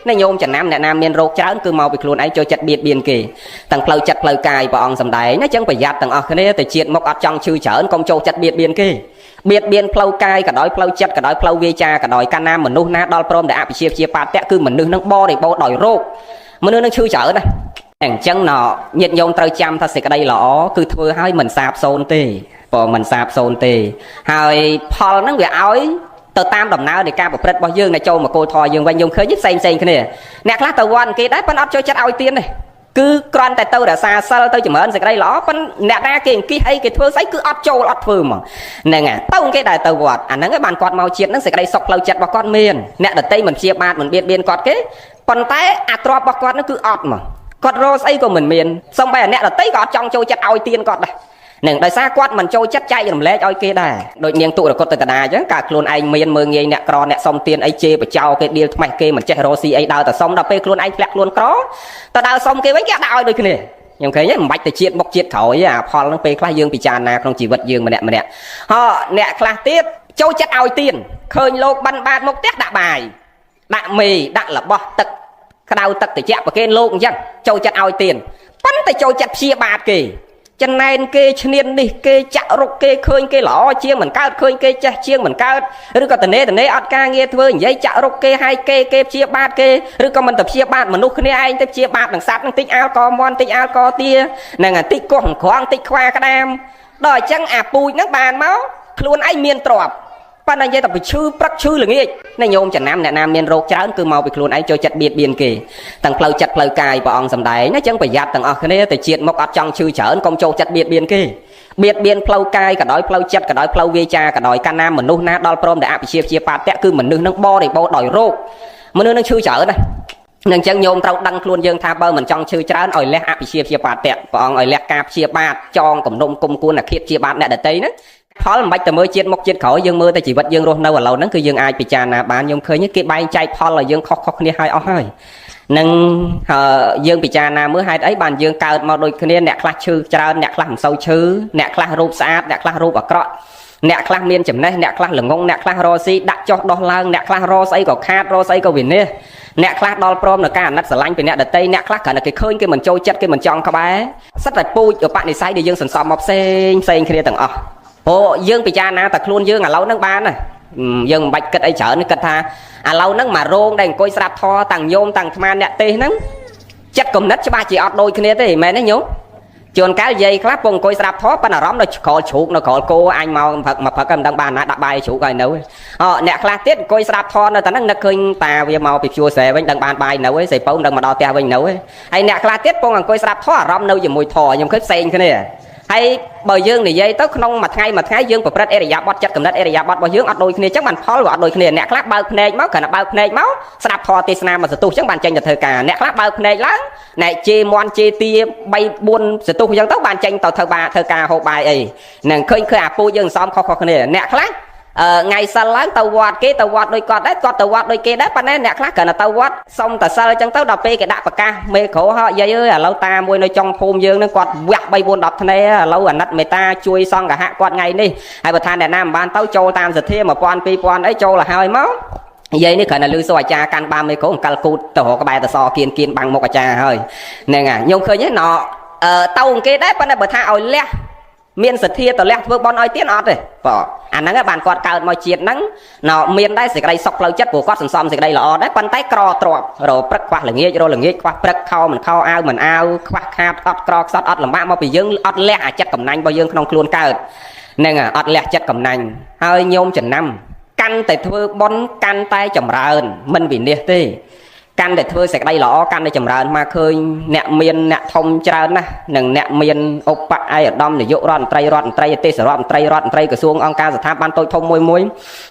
ណាញោមចំណាំអ្នកណាមានរោគច្រើនគឺមកពីខ្លួនឯងចូលចិត្តបៀតបៀនគេទាំងផ្លូវចិត្តផ្លូវកាយព្រះអង្គសំដែងណា។ចឹងប្រយ័ត្នទាំងអស់គ្នាទៅជាតិមុខអត់ចង់ឈឺច្រើនកុំចូលចិត្តបៀតបៀនគេបៀតបៀនផ្លូវកាយក៏ដោយផ្លូវចិត្តក៏ដោយផ្លូវវាចាក៏ដោយកាលណាមនុស្សណាដល់ព្រមដែលអភិជាព្យាបាទៈគឺមនុស្សនឹងបរិបូរដោយរោគមនុស្សនឹងឈឺច្រើនណាអញ្ចឹងណញាតិញោមត្រូវចាំថាសេចក្តីល្អគឺធ្វើឲ្យមិនសាបសូន្យទេបើមិនសាបសូន្យទេហើយផលហ្នឹងវាឲ្យទៅតាមដំណើរនៃការប្រព្រឹត្តរបស់យើងដែលចូលមកគោលធម៌យើងវិញយើងឃើញផ្សេងផ្សេងគ្នាអ្នកខ្លះទៅវត្តគេដែរប៉ុន្តែអត់ចូលចិត្តឲ្យទៀនទេគឺគ្រាន់តែទៅរក្សាសិលទៅចម្រើនសេចក្តីល្អប៉ុន្តែអ្នកណាគេអង្គិះអីគេធ្វើស្អីគឺអត់ចូលអត់ធ្វើហ្មងហ្នឹងហើយទៅគេដែរទៅវត្តអាហ្នឹងឯងបានគាត់មកជាតិហ្នឹងសេចក្តីសុខផ្លូវចិត្តរបស់គាត់មានអ្នកដតីមិនព្យាបាទមិនបៀតបៀនគាត់គេប៉ុន្តែអាទ្រព្យរបស់គាត់ហ្នឹងគឺអត់ហ្មងគាត់រកស្អីក៏មិនមានសំបីអាអ្នកដតីក៏អត់ចង់ចូលចិត្តឲ្យទៀនគាត់ដែរនឹងដោយសារគាត់មិនចូលចិត្តចែករំលែកឲ្យគេដែរដូចនាងទុរគតតកដាអញ្ចឹងកាលខ្លួនឯងមានមើងងាយអ្នកក្រអ្នកសុំទៀនអីជេរបចោគេដៀលថ្មេះគេមិនចេះរកស៊ីអីដើរតែសុំដល់ពេលខ្លួនឯងធ្លាក់ខ្លួនក្រទៅដើរសុំគេវិញគេដាក់ឲ្យដូចគ្នាខ្ញុំឃើញមិនបាច់ទៅជាតិមុខជាតិក្រោយអាផលហ្នឹងពេលខ្លះយើងពិចារណាក្នុងជីវិតយើងម្នាក់ម្នាក់ហោអ្នកខ្លះទៀតចូលចិត្តឲ្យទៀនឃើញលោកបិណ្ឌបាតមុខផ្ទះដាក់បាយដាក់មេដាក់របស់ទឹកក្តៅទឹកត្រជាក់ប្រគេនលោកអញ្ចឹងចូលចិត្តឲ្យទៀនប៉ុន្តែចូលចិត្តព្យាបាទគេចំណែនគេឈ្នាននេះគេចាក់រុកគេឃើញគេល្អជាងមិនកើតឃើញគេចេះជាងមិនកើតឬក៏តនេតនេអត់ការងារធ្វើនិយាយចាក់រុកគេឲ្យគេគេព្យាបាទគេឬក៏មិនទៅព្យាបាទមនុស្សគ្នាឯងទៅព្យាបាទនឹងសត្វនឹងតិចអាលកមន់តិចអាលកទានឹងតិចកោះក្រងតិចខ្វាក្តាមដល់អញ្ចឹងអាពូជហ្នឹងបានមកខ្លួនឯងមានទ្រព្យប៉ុន្តែនិយាយតែពីឈឺព្រឹកឈឺល្ងាចណាញោមចំណាំអ្នកណាមានរោគច្រើនគឺមកពីខ្លួនឯងចូលចិត្តបៀតបៀនគេទាំងផ្លូវចិត្តផ្លូវកាយព្រះអង្គសំដែងណា។ចឹងប្រយ័ត្នទាំងអស់គ្នាទៅជាតិមុខអត់ចង់ឈឺច្រើនកុំចូលចិត្តបៀតបៀនគេបៀតបៀនផ្លូវកាយក៏ដោយផ្លូវចិត្តក៏ដោយផ្លូវវាចាក៏ដោយកាលណាមនុស្សណាដល់ព្រមដែលអភិជាព្យាបាទៈគឺមនុស្សនឹងបរិបូរដោយរោគមនុស្សនឹងឈឺច្រើនណានឹងចឹងញោមត្រូវដឹងខ្លួនយើងថាបើមិនចង់ឈឺច្រើនឲ្យលះអភិជាព្យាបាទៈព្រះអង្គឲ្យលះការព្យាបាទចងគំនុំគុំគួនអាឃាតព្យាបាទអ្នកដតីណាផលមិនបាច់ទៅមើលជាតិមុខជាតិក្រោយយើងមើលតែជីវិតយើងរស់នៅឥឡូវហ្នឹងគឺយើងអាចពិចារណាបានខ្ញុំឃើញគេបែងចែកផលឲ្យយើងខុសៗគ្នាហើយអស់ហើយនឹងយើងពិចារណាមើលហេតុអីបានយើងកើតមកដូចគ្នាអ្នកខ្លះឈឺច្រើនអ្នកខ្លះមិនសូវឈឺអ្នកខ្លះរូបស្អាតអ្នកខ្លះរូបអាក្រក់អ្នកខ្លះមានចំណេះអ្នកខ្លះល្ងងអ្នកខ្លះរកស៊ីដាក់ចុះដោះឡើងអ្នកខ្លះរកស្អីក៏ខាតរកស្អីក៏វិនិច្ឆ័យអ្នកខ្លះដល់ព្រមនឹងការអាណិតស្រឡាញ់ពីអ្នកដតីអ្នកខ្លះគ្រាន់តែគេឃើញគេមិនចូលចិត្តគេមិនចង់ក្បែរសិតតែពូជឧបនិស្ស័យដែលយើងសន្សំមកផ្សេងផ្សេងគ្នាទាំងអស់ព្រោះយើងពិចារណាតែខ្លួនយើងឥឡូវហ្នឹងបានណាយើងមិនបាច់គិតអីច្រើនគិតថាឥឡូវហ្នឹងមករោងដែលអង្គុយស្រាប់ធរតាំងញោមតាំងអាត្មាអ្នកទេសហ្នឹងចិត្តគំនិតច្បាស់ជាអត់ដូចគ្នាទេមែនទេញោមជួនកាលយាយខ្លះពងអង្គុយស្រាប់ធរប៉ុន្តែអារម្មណ៍នៅក្រោលជ្រូកនៅក្រោលគោអញមកផឹកមកផឹកមិនដឹងបានណាដាក់បាយជ្រូកហើយនៅអអ្នកខ្លះទៀតអង្គុយស្រាប់ធរនៅតែហ្នឹងនឹកឃើញតាវាមកពីជួស្រែវិញដឹងបានបាយនៅឯស្រីពៅមិនដឹងមកដល់ផ្ទះវិញនៅឯហើយអ្នកខ្លះទៀតពងអង្គុយស្រាប់ធរអារម្មណ៍នៅជាមួយធរខ្ញុំឃើញផ្សេងគ្នាហើយបើយើងនិយាយទៅក្នុងមួយថ្ងៃមួយថ្ងៃយើងប្រព្រឹត្តអរិយាបថចិត្តកំណត់អរិយាបថរបស់យើងអត់ដូចគ្នាអញ្ចឹងបានផលវាអត់ដូចគ្នាអ្នកខ្លះបើកភ្នែកមកគ្រាន់តែបើកភ្នែកមកស្ដាប់ធម៌ទេសនាមួយសន្ទុះអញ្ចឹងបានចេញទៅធ្វើការអ្នកខ្លះបើកភ្នែកឡើងណែជេរមន់ជេរទា3 4សន្ទុះអញ្ចឹងទៅបានចេញទៅធ្វើបាធ្វើការហូបបាយអីនឹងឃើញឃើញអាពូយើងសំខុសៗគ្នាអ្នកខ្លះថ្ងៃសិលឡើងទៅវត្តគេទៅវត្តដូចគាត់ដែរគាត់ទៅវត្តដូចគេដែរប៉ុន្តែអ្នកខ្លះគ្រាន់តែទៅវត្តសុំតែសិលអញ្ចឹងទៅដល់ពេលគេដាក់ប្រកាសមេក្រូហកយាយអើយឥឡូវតាមួយនៅចុងភូមិយើងហ្នឹងគាត់វះ3 4 10ធ្នេឥឡូវអាណិតមេតាជួយសង្ឃហៈគាត់ថ្ងៃនេះហើយបើថាអ្នកណាមិនបានទៅចូលតាមសទ្ធា1000 2000អីចូលឲ្យហើយមកនិយាយនេះគ្រាន់តែលឺសូអាចារ្យកាន់បាមេក្រូអង្កលគូតទៅរកក្បែរតសគៀនគៀនបាំងមុខអាចារ្យហើយហ្នឹងហើយខ្ញុំឃើញទេណទៅគេដែរប៉ុន្តែបើថាឲ្យលះមានសទ្ធាទៅលះធ្វើបន់ឲ្យទៀតអត់ទេបងអាហ្នឹងបានគាត់កើតមកជាតិហ្នឹងណមានដែរសេចក្តីសុខផ្លូវចិត្តព្រោះគាត់សន្សំសេចក្តីល្អដែរប៉ុន្តែក្រទ្របរព្រឹកខ្វះល្ងាចរល្ងាចខ្វះព្រឹកខោមិនខោអាវមិនអាវខ្វះខាតអត់ក្រខ្សត់អត់លំបាកមកពីយើងអត់លះអាចិត្តកំណាញ់របស់យើងក្នុងខ្លួនកើតហ្នឹងអត់លះចិត្តកំណាញ់ហើយញោមចំណាំកាន់តែធ្វើបន់កាន់តែចម្រើនមិនវិនិច្ឆ័យទេកាន់តែធ្វើសេចក្តីល្អកាន់តែចម្រើនមកឃើញអ្នកមានអ្នកធំច្រើនណាស់និងអ្នកមានឧបឯកឧត្តមនាយករដ្ឋមន្ត្រីរដ្ឋមន្ត្រីទេសរដ្ឋមន្ត្រីរដ្ឋមន្ត្រីក្រសួងអង្គការស្ថាប័នតូចធំមួយមួយ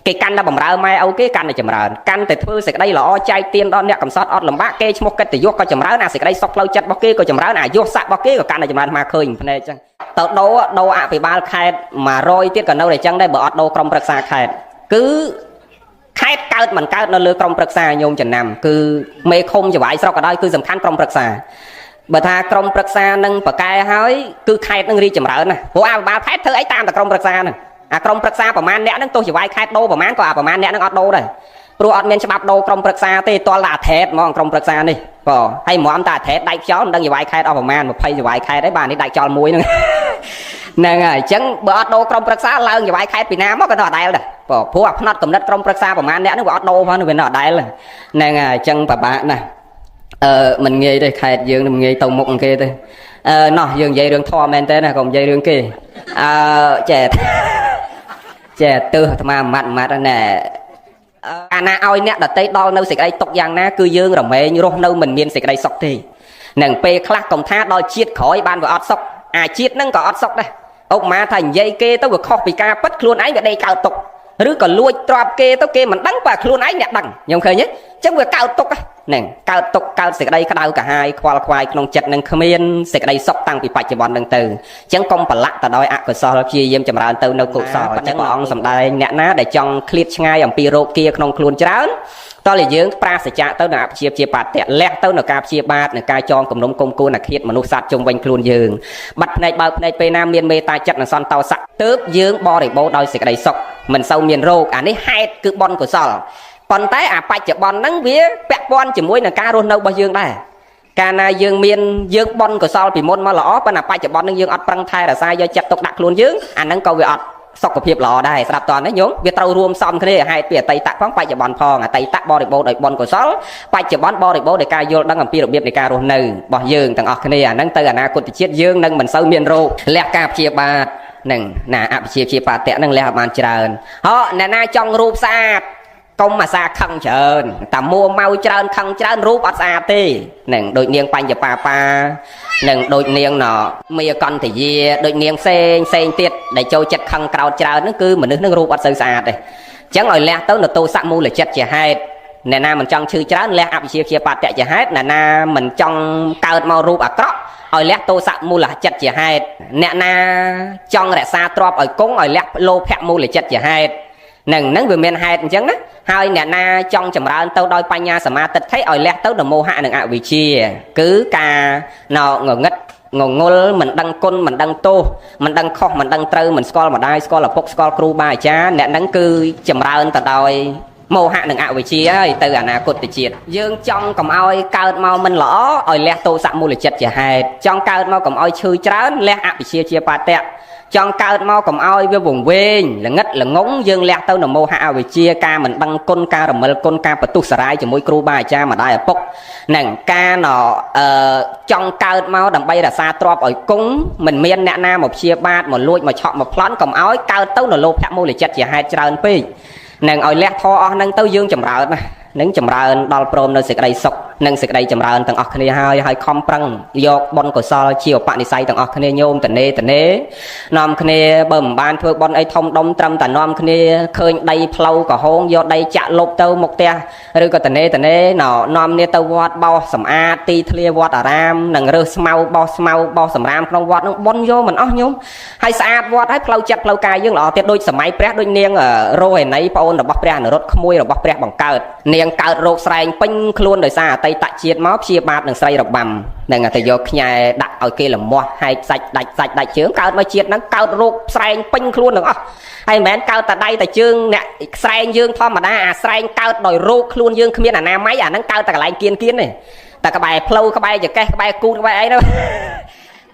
គេកាន់តែបំរើម៉ែឪគេកាន់តែចម្រើនកាន់តែធ្វើសេចក្តីល្អចែកទានដល់អ្នកកំសត់អត់លំបាកគេឈ្មោះកិត្តិយសក៏ចម្រើនអាសេចក្តីសុខផ្លូវចិត្តរបស់គេក៏ចម្រើនអាយុស័ក្តិរបស់គេក៏កាន់តែចម្រើនមកឃើញភ្នែកចឹងទៅដូរដូរអភិបាលខេត្ត100ទៀតក៏នៅតែចឹងដែរបើអត់ដូរក្រុមប្រឹក្សាខេត្តគឺខេត្តកើតមិនកើតនៅលើក្រុមប្រឹក្សាញោមចំណាំគឺមេឃុំចវាយស្រុកក៏ដោយគឺសំខាន់ក្រុមប្រឹក្សាបើថាក្រុមប្រឹក្សានឹងប្រកែហើយគឺខេត្តនឹងរីកចម្រើនណាព្រោះអភិបាលខេត្តធ្វើអីតាមតែក្រុមប្រឹក្សាហ្នឹងអាក្រុមប្រឹក្សាប្រមាណអ្នកហ្នឹងទោះចវាយខេត្តដូរប្រមាណក៏អាប្រមាណអ្នកហ្នឹងអត់ដូរដែរ ព្រោះអត់មានច្បាប់ដូរក្រុមប្រឹក្សាទេតលតែអាថេតហ្មងក្រុមប្រឹក្សានេះបងហើយហ្មងតែអាថេតដាច់ខ្យល់មិនដឹងយវាយខេតអស់ប្រមាណ20យវាយខេតអីបាទនេះដាច់ខ្យល់មួយហ្នឹងហ្នឹងហើយអញ្ចឹងបើអត់ដូរក្រុមប្រឹក្សាឡើងយវាយខេតពីណាមកក៏នៅអត់ដែលដែរបងព្រោះអាផ្នត់កំណត់ក្រុមប្រឹក្សាប្រមាណអ្នកហ្នឹងវាអត់ដូរផងវានៅអត់ដែលហ្នឹងហើយអញ្ចឹងពិបាកណាស់អឺមិនងាយទេខេតយើងមិនងាយទៅមុខគេទេអឺណោះយើងនិយាយរឿងធម៌មែនទេណាកុំនិយាយរឿងគេអឺចេះចេះទើសអាត្មាម៉ាត់ម៉ាត់ណែអាណាឲ្យអ្នកដតីដល់នៅសេចក្តីទុកយ៉ាងណាគឺយើងរមែងរស់នៅមិនមានសេចក្តីសុខទេនឹងពេលខ្លះកុំថាដល់ជាតិក្រោយបានវាអត់សុខអាជាតិនឹងក៏អត់សុខដែរឧបមាថានិយាយគេទៅវាខុសពីការពិតខ្លួនឯងវាដេកកើតទុកឬក៏លួចទ្របគេទៅគេមិនដឹងបើខ្លួនឯងអ្នកដឹងខ្ញុំឃើញទេអញ្ចឹងវាកើតទុកហ្នឹងកើតទុកកើតសេចក្តីក្តៅក្រហាយខ្វល់ខ្វាយក្នុងចិត្តនឹងគ្មានសេចក្តីសុខតាំងពីបច្ចុប្បន្នហ្នឹងទៅអញ្ចឹងកុំប្រឡាក់ទៅដោយអកុសលព្យាយាមចម្រើនទៅនៅកុសលអញ្ចឹងព្រះអង្គសម្ដែងអ្នកណាដែលចង់ឃ្លាតឆ្ងាយអំពីរោគាក្នុងខ្លួនច្រើនតោះតែយើងប្រាសចាកទៅនៅអព្យាព្យាបាទៈលះទៅនៅការព្យាបាទនៅការចងគំនុំគុំគួនអាឃាតមនុស្សសត្វជុំវិញខ្លួនយើងបាត់ភ្នែកបើកភ្នែកពេលណាមានមេត្តាចិត្តនិងសន្តោសៈទើបយើងបរិបូរដោយសេចក្តីសុខមិនសូវមានរោគអានេះហេតុគឺបុណ្យកុសលប៉ុន្តែអាបច្ចុប្បន្នហ្នឹងវាពាក់ព័ន្ធជាមួយនឹងការរស់នៅរបស់យើងដែរកាលណាយើងមានយើងបុណ្យកុសលពីមុនមកល្អប៉ុន្តែបច្ចុប្បន្នហ្នឹងយើងអត់ប្រឹងថែរក្សាយកចិត្តទុកដាក់ខ្លួនយើងអាហ្នឹងក៏វាអត់សុខភាពល្អដែរស្រាប់តនេះញោមវាត្រូវរួមសំគ្នាហេតុពីអតីតផងបច្ចុប្បន្នផងអតីតបរិបូរដោយបុណ្យកុសលបច្ចុប្បន្នបរិបូរដោយការយល់ដឹងអំពីរបៀបនៃការរស់នៅរបស់យើងទាំងអស់គ្នាអាហ្នឹងទៅអនាគតជាតិយើងនឹងមិនសូវមានរោគលះការព្យាបាទនឹងណាអភិជាព្យាបាទៈនឹងលះឲ្យបានច្រើនហោអ្នកណាចង់រូបស្អាតកុំអាសាខឹងច្រើនតាមួម៉ៅច្រើនខឹងច្រើនរូបអត់ស្អាតទេនឹងដូចនាងបញ្ញបាបានឹងដូចនាងណមេកន្តយាដូចនាងផ្សេងផ្សេងទៀតដែលចូលចិត្តខឹងក្រោតច្រើនហ្នឹងគឺមនុស្សហ្នឹងរូបអត់សូវស្អាតទេអញ្ចឹងឲ្យលះទៅនៅទោសៈមូលចិត្តជាហេតុអ្នកណាមិនចង់ឈឺច្រើនលះអភិជាព្យាបតៈជាហេតុអ្នកណាមិនចង់កើតមករូបអាក្រក់ឲ្យលះទោសៈមូលចិត្តជាហេតុអ្នកណាចង់រក្សាទ្រព្យឲ្យគង់ឲ្យលះលោភៈមូលចិត្តជាហេតុនឹងនឹងវាមានហេតុអញ្ចឹងណាហើយអ្នកណាចង់ចម្រើនទៅដោយបញ្ញាសមាទិដ្ឋិឲ្យលះទៅដល់មោហៈនិងអវិជ្ជាគឺការណងងឹតងងុលមិនដឹងគុណមិនដឹងទោសមិនដឹងខុសមិនដឹងត្រូវមិនស្គាល់ម្ដាយស្គាល់ឪពុកស្គាល់គ្រូបាអាចារ្យអ្នកហ្នឹងគឺចម្រើនទៅដោយមោហៈនិងអវិជ្ជាហើយទៅអនាគតជាតិយើងចង់កុំឲ្យកើតមកមិនល្អឲ្យលះទោសៈមូលចិត្តជាហេតុចង់កើតមកកុំឲ្យឈឺច្រើនលះអវិជ្ជាជាបតៈចង់កើតមកកុំឲ្យវាវង្វេងល្ងិតល្ងងយើងលះទៅនមោហៈអវិជ្ជាការមិនដឹងគុណការរមិលគុណការបន្ទុះសារាយជាមួយគ្រូបាអាចារ្យម្ដាយឪពុកនិងការណចង់កើតមកដើម្បីរក្សាទ្រព្យឲ្យគង់មិនមានអ្នកណាមកព្យាបាទមកលួចមកឆក់មកប្លន់កុំឲ្យកើតទៅនលោភៈមូលចិត្តជាហេតុច្រើនពេកនឹងឲ្យលះធေါ်អស់នឹងទៅយើងចម្រើនណានឹងចម្រើនដល់ព្រមនៅសេចក្តីសុខនិងសេចក្តីចម្រើនទាំងអស់គ្នាហើយហើយខំប្រឹងយកបុណ្យកុសលជាឧបនិស្ស័យទាំងអស់គ្នាញោមតនេតនេនាំគ្នាបើមិនបានធ្វើបុណ្យអីធំដុំត្រឹមតែនាំគ្នាឃើញដីផ្លូវក្រហងយកដីចាក់លុបទៅមុខផ្ទះឬក៏តនេតនេនាំគ្នាទៅវត្តបោសសម្អាតទីធ្លាវត្តអារាមនិងរើសស្មៅបោសស្មៅបោសសម្រាមក្នុងវត្តនឹងបុណ្យយកមិនអស់ញោមហើយស្អាតវត្តហើយផ្លូវចិត្តផ្លូវកាយយើងល្អទៀតដូចសម័យព្រះដូចនាងរោហិនីប្អូនរបស់ព្រះអនុរុទ្ធក្មួយរបស់ព្រះបង្កើតនាងកើតរោគស្រែងពេញខ្លួនដោយសារអតីតជាតិមកព្យាបាទនឹងស្រីរបាំនឹងទៅយកខ្ញែដាក់ឲ្យគេលមាស់ហែកសាច់ដាច់សាច់ដាច់ជើងកើតមកជាតិហ្នឹងកើតរោគស្រែងពេញខ្លួនទាំងអស់ហើយមិនមែនកើតតែដៃតែជើងអ្នកស្រែងយើងធម្មតាអាស្រែងកើតដោយរោគខ្លួនយើងគ្មានអនាម័យអាហ្នឹងកើតតែកន្លែងគៀនគៀនទេតែក្បែរផ្លូវក្បែរចកេះក្បែរគូតក្បែរអីហ្នឹង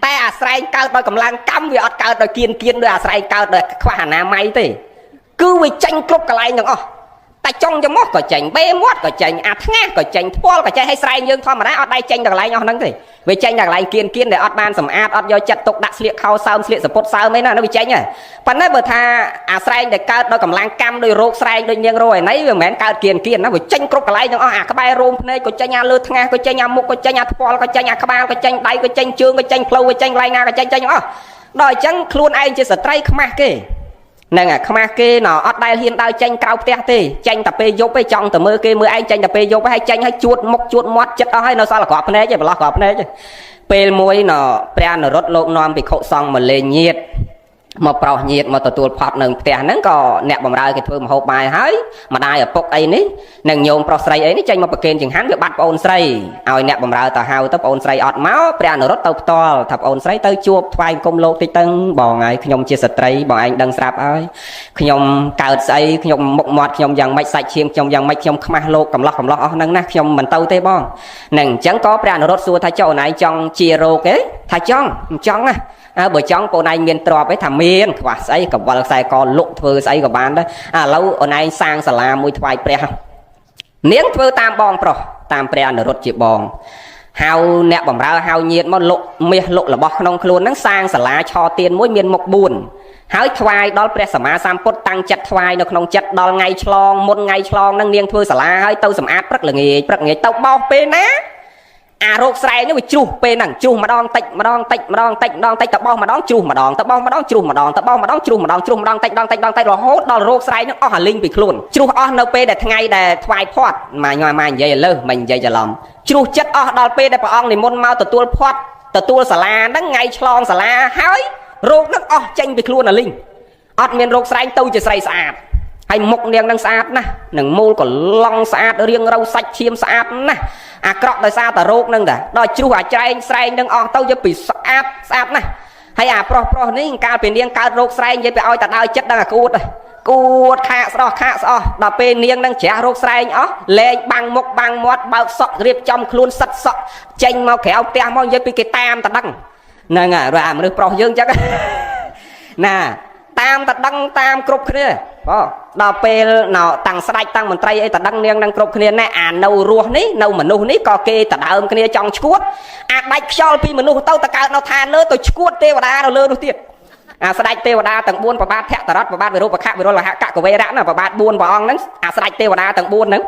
តែអាស្រែងកើតដោយកម្លាំងកម្មវាអត់កើតដោយគៀនគៀនដោយអាស្រែងកើតដោយខ្វះអនាម័យទេគឺវាចាញ់គ្រប់កន្លែងទាំងអស់តែចុងច្រមុះក៏ចេញបេមាត់ក៏ចេញអាថ្ងាសក៏ចេញថ្ពាល់ក៏ចេញឲ្យស្រែងយើងធម្មតាអត់ដៃចេញដល់កន្លែងអស់ហ្នឹងទេវាចេញដល់កន្លែងគៀនគៀនដែលអត់បានសម្អាតអត់យកចិត្តទុកដាក់ស្លៀកខោសើមស្លៀកសពុតសើមអីណានោះវាចេញហ៎ប៉ុន្តែបើថាអាស្រែងដែលកើតដោយកម្លាំងកម្មដោយរោគស្រែងដូចនាងរោឯណីវាមិនមែនកើតគៀនគៀនណាវាចេញគ្រប់កន្លែងទាំងអស់អាក្បែររោមភ្នែកក៏ចេញអាលើថ្ងាសក៏ចេញអាមុខក៏ចេញអាថ្ពាល់ក៏ចេញអាក្បាលក៏ចេញដៃក៏ចេញជើងក៏ចេញផ្លូវក៏ចេញកន្លែងណាក៏ចេញចេញទាំងអស់ដល់អញ្ចឹងខ្លួនឯងជាស្ត្រីខ្មាស់គេហ្នឹងអាខ្មាស់គេណអត់ដែលហ៊ានដើរចេញក្រៅផ្ទះទេចេញតែពេលយប់ឯងចង់ទៅមើលគេមើលឯងចេញតែពេលយប់ហើយចេញហើយជួតមុខជួតមាត់ចិត្តអស់ហើយនៅសល់ក្របភ្នែកឯងប្រឡោះក្របភ្នែកពេលមួយណព្រះអនុរុទ្ធលោកនាំភិក្ខុសង្ឃមកលេងញាត មកប្រុសញាតមកទទួលផត់នៅផ្ទះហ្នឹងក៏អ្នកបំរើគេធ្វើម្ហូបបាយហើយម្ដាយឪពុកអីនេះនិងញោមប្រុសស្រីអីនេះចេញមកប្រគេនចង្ហាន់វាបាត់ប្អូនស្រីឲ្យអ្នកបំរើទៅហៅទៅប្អូនស្រីអត់មកព្រះអនុរុទ្ធទៅផ្ទាល់ថាប្អូនស្រីទៅជួបថ្វាយគុំលោកតិចទៅបងហើយខ្ញុំជាស្ត្រីបងឯងដឹងស្រាប់ហើយខ្ញុំកើតស្អីខ្ញុំមុខមាត់ខ្ញុំយ៉ាងម៉េចសាច់ឈាមខ្ញុំយ៉ាងម៉េចខ្ញុំខ្មាស់លោកកំឡោះកំឡោះអស់ហ្នឹងណាខ្ញុំមិនទៅទេបងនឹងអញ្ចឹងក៏ព្រះអនុរុទ្ធសួរថាចុះអូនឯងចង់ជារោគទេថាចង់មិនចង់ណាអើបើចង់បងឯងមានទ្រព្យឯងថាមានខ្វះស្អីកវលខ្សែកលុកធ្វើស្អីក៏បានដែរឥឡូវអូនឯងសាងសាលាមួយថ្វាយព្រះនាងធ្វើតាមបងប្រុសតាមព្រះអនុរុទ្ធជាបងហៅអ្នកបំរើហៅញាតមកលុកមាសលុករបស់ក្នុងខ្លួនហ្នឹងសាងសាលាឆទានមួយមានមុខ4ហើយថ្វាយដល់ព្រះសម្មាសម្ពុទ្ធតាំងចិត្តថ្វាយនៅក្នុងចិត្តដល់ថ្ងៃឆ្លងមុនថ្ងៃឆ្លងហ្នឹងនាងធ្វើសាលាហើយទៅសម្អាតព្រឹកល្ងាចព្រឹកល្ងាចទៅបោសពេលណាអារោគស្រែនេះវាជ្រុះពេលហ្នឹងជ្រុះម្ដងតិចម្ដងតិចម្ដងតិចម្ដងតិចទៅបោសម្ដងជ្រុះម្ដងទៅបោសម្ដងជ្រុះម្ដងទៅបោសម្ដងជ្រុះម្ដងជ្រុះម្ដងតិចម្ដងតិចម្ដងតិចរហូតដល់រោគស្រែហ្នឹងអស់អាលីងពីខ្លួនជ្រុះអស់នៅពេលដែលថ្ងៃដែលថ្វាយផាត់ម៉ាញ៉ាំម៉ានិយាយឲ្យលើសមិននិយាយច្រឡំជ្រុះចិត្តអស់ដល់ពេលដែលព្រះអង្គនិមន្តមកទទួលផាត់ទទួលសាលាហ្នឹងថ្ងៃឆ្លងសាលាហើយរោគហ្នឹងអស់ចេញពីខ្លួនអាលីងអត់មានរោគស្រែងទៅជាស្រីស្អាតហើយមុខនាងនឹងស្អាតណាស់នឹងមូលកឡង់ស្អាតរៀងរូវសាច់ឈាមស្អាតណាស់អាក្រក់ដោយសារតែរោគនឹងតាដល់ជ្រុះអាច្រែងស្រែងនឹងអស់ទៅយកពីស្អាតស្អាតណាស់ហើយអាប្រុសប្រុសនេះកាលពីនាងកើតរោគស្រែងនិយាយពីឲ្យតែដើរចិត្តដឹងអាគួតគួតខាកស្រស់ខាកស្អស់ដល់ពេលនាងនឹងជ្រះរោគស្រែងអស់លែងបាំងមុខបាំងមាត់បើកសក់រៀបចំខ្លួនសិតសក់ចេញមកក្រៅផ្ទះមកនិយាយពីគេតាមតដឹងហ្នឹងហើយអាមនុស្សប្រុសយើងចឹងណាតាមតដឹងតាមគ្រប់គ្នាបងដល់ពេលណតាំងស្ដេចតាំងមន្ត្រីអីតដឹងនាងនឹងគ្រប់គ្នាណែអានៅរស់នេះនៅមនុស្សនេះក៏គេតដើមគ្នាចង់ឈួតអាដាច់ខ្យល់ពីមនុស្សទៅតកើតនៅឋានលើទៅឈួតទេវតានៅលើនោះទៀតអាស្ដេចទេវតាទាំង4ប្របាទភតរតប្របាទវិរូបខៈវិរុលហកកវេរៈណាប្របាទ4ព្រះអង្គហ្នឹងអាស្ដេចទេវតាទាំង4ហ្នឹង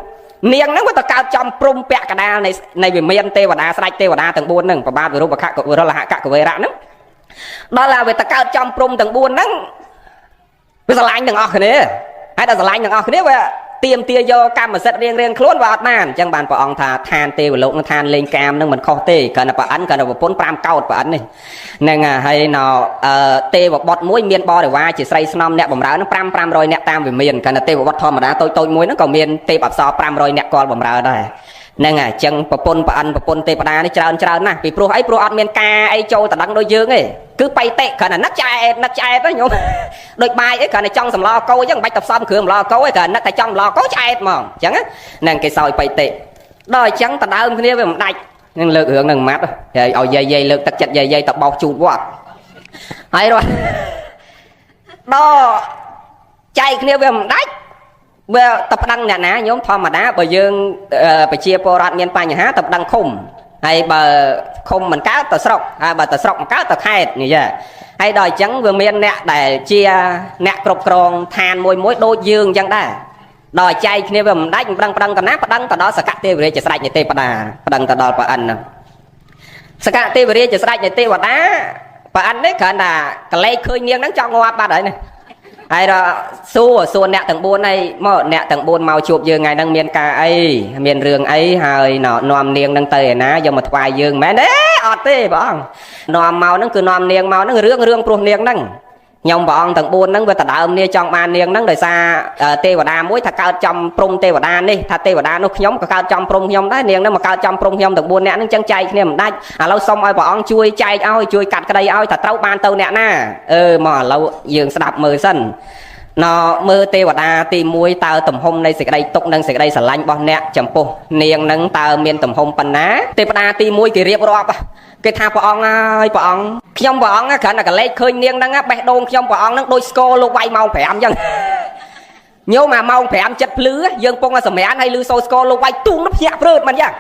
នាងហ្នឹងវាទៅកើតចំព្រំពាក់កដាលនៃវិមានទេវតាស្ដេចទេវតាទាំង4ហ្នឹងប្របាទវិរូបខៈវិរុលហកកវេរៈហ្នឹងដល់ហើយវាទៅកើតចំព្រំទាំង4ហ្នឹងវាស្រឡាញ់ទាំងអស់គ្នាហើយដល់ស្រឡាញ់ទាំងអស់គ្នាវាទៀមទាយកកម្មសិទ្ធិរៀងរៀងខ្លួនវាអត់បានអញ្ចឹងបានព្រះអង្គថាឋានទេវលោកនឹងឋានលេងកាមនឹងមិនខុសទេគ្រាន់តែប្រអិនគ្រាន់តែប្រពន្ធ5កោតប្រអិននេះហ្នឹងហើយណទេវបុត្រមួយមានបរិវារជាស្រីស្នំអ្នកបំរើនឹង5 500អ្នកតាមវិមានគ្រាន់តែទេវបុត្រធម្មតាតូចតូចមួយហ្នឹងក៏មានទេពអប្សរ500អ្នកកលបំរើដែរហ្នឹងហើយអញ្ចឹងប្រពន្ធប្រអិនប្រពន្ធទេវតានេះច្រើនច្រើនណាស់ពីព្រោះអីព្រោះអត់មានការអីចូលតដឹងដូចយើងទេគឺបៃតិគ្រាន់តែនឹកឆ្អែតនឹកឆ្អែតហ្នឹងញោមដូចបាយអីគ្រាន់តែចង់សម្លកោអញ្ចឹងមិនបាច់ទៅផ្សំគ្រឿងសម្លកោទេគ្រាន់នឹកតែចង់សម្លកោឆ្អែតហ្មងអញ្ចឹងហ្នឹងគេសោយបៃតិដល់អញ្ចឹងតដើមគ្នាវាមិនដាច់នឹងលើករឿងនឹងម៉ាត់ហើយឲ្យយាយយាយលើកទឹកចិត្តយាយយាយទៅបោសជូតវត្តហើយរត់ដល់ចែកគ្នាវាមិនដាច់វាទៅប្តឹងអ្នកណាញោមធម្មតាបើយើងប្រជាពលរដ្ឋមានបញ្ហាទៅប្តឹងឃុំហើយបើឃុំមិនកើតទៅស្រុកហើយបើទៅស្រុកមិនកើតទៅខេត្តនេះចាហើយដល់អញ្ចឹងវាមានអ្នកដែលជាអ្នកគ្រប់គ្រងឋានមួយមួយដូចយើងអញ្ចឹងដែរដល់ចែកគ្នាវាមិនដាច់មិនប្តឹងប្តឹងតាណាប្តឹងទៅដល់សកទេវរាជស្ដេចនៃទេវតាប្តឹងទៅដល់ប្រអិនហ្នឹងសកទេវរាជស្ដេចនៃទេវតាប្រអិននេះគ្រាន់តែកលេចឃើញនាងហ្នឹងចង់ងាប់បាត់ហើយនេះហើយដល់សួរសួរអ្នកទាំង4ហើយមកអ្នកទាំង4មកជួបយើងថ្ងៃហ្នឹងមានការអីមានរឿងអីហើយនាំនាងហ្នឹងទៅឯណាយកមកថ្វាយយើងមែនទេអត់ទេព្រះអង្គនាំមកហ្នឹងគឺនាំនាងមកហ្នឹងរឿងរឿងព្រោះនាងហ្នឹងខ្ញុំព្រះអង្គទាំង4ហ្នឹងវាដដើមនាចង់បាននាងហ្នឹងដោយសារទេវតាមួយថាកើតចំព្រំទេវតានេះថាទេវតានោះខ្ញុំក៏កើតចំព្រំខ្ញុំដែរនាងហ្នឹងមកកើតចំព្រំខ្ញុំទាំង4នាក់ហ្នឹងចឹងចែកគ្នាមិនដាច់ឥឡូវសុំឲ្យព្រះអង្គជួយចែកឲ្យជួយកាត់ក្តីឲ្យថាត្រូវបានទៅអ្នកណាអឺមកឥឡូវយើងស្ដាប់មើលសិនណមើលទេវតាទី1តើទំហំនៃសេចក្តីទុកនិងសេចក្តីស្រឡាញ់របស់អ្នកចំពោះនាងនឹងតើមានទំហំប៉ុណ្ណាទេវតាទី1គេរៀបរាប់គេថាព្រះអង្គហើយព្រះអង្គខ្ញុំព្រះអង្គគ្រាន់តែកលេចឃើញនាងហ្នឹងបេះដូងខ្ញុំព្រះអង្គហ្នឹងដូចស្គរលោកវាយម៉ោង5អញ្ចឹងញោមអាម៉ោង5ចិត្តភ្លឺយើងពងតែសម្រានហើយលឺសូរស្គរលោកវាយទូងភ្ញាក់ព្រឺតមិនយ៉ាង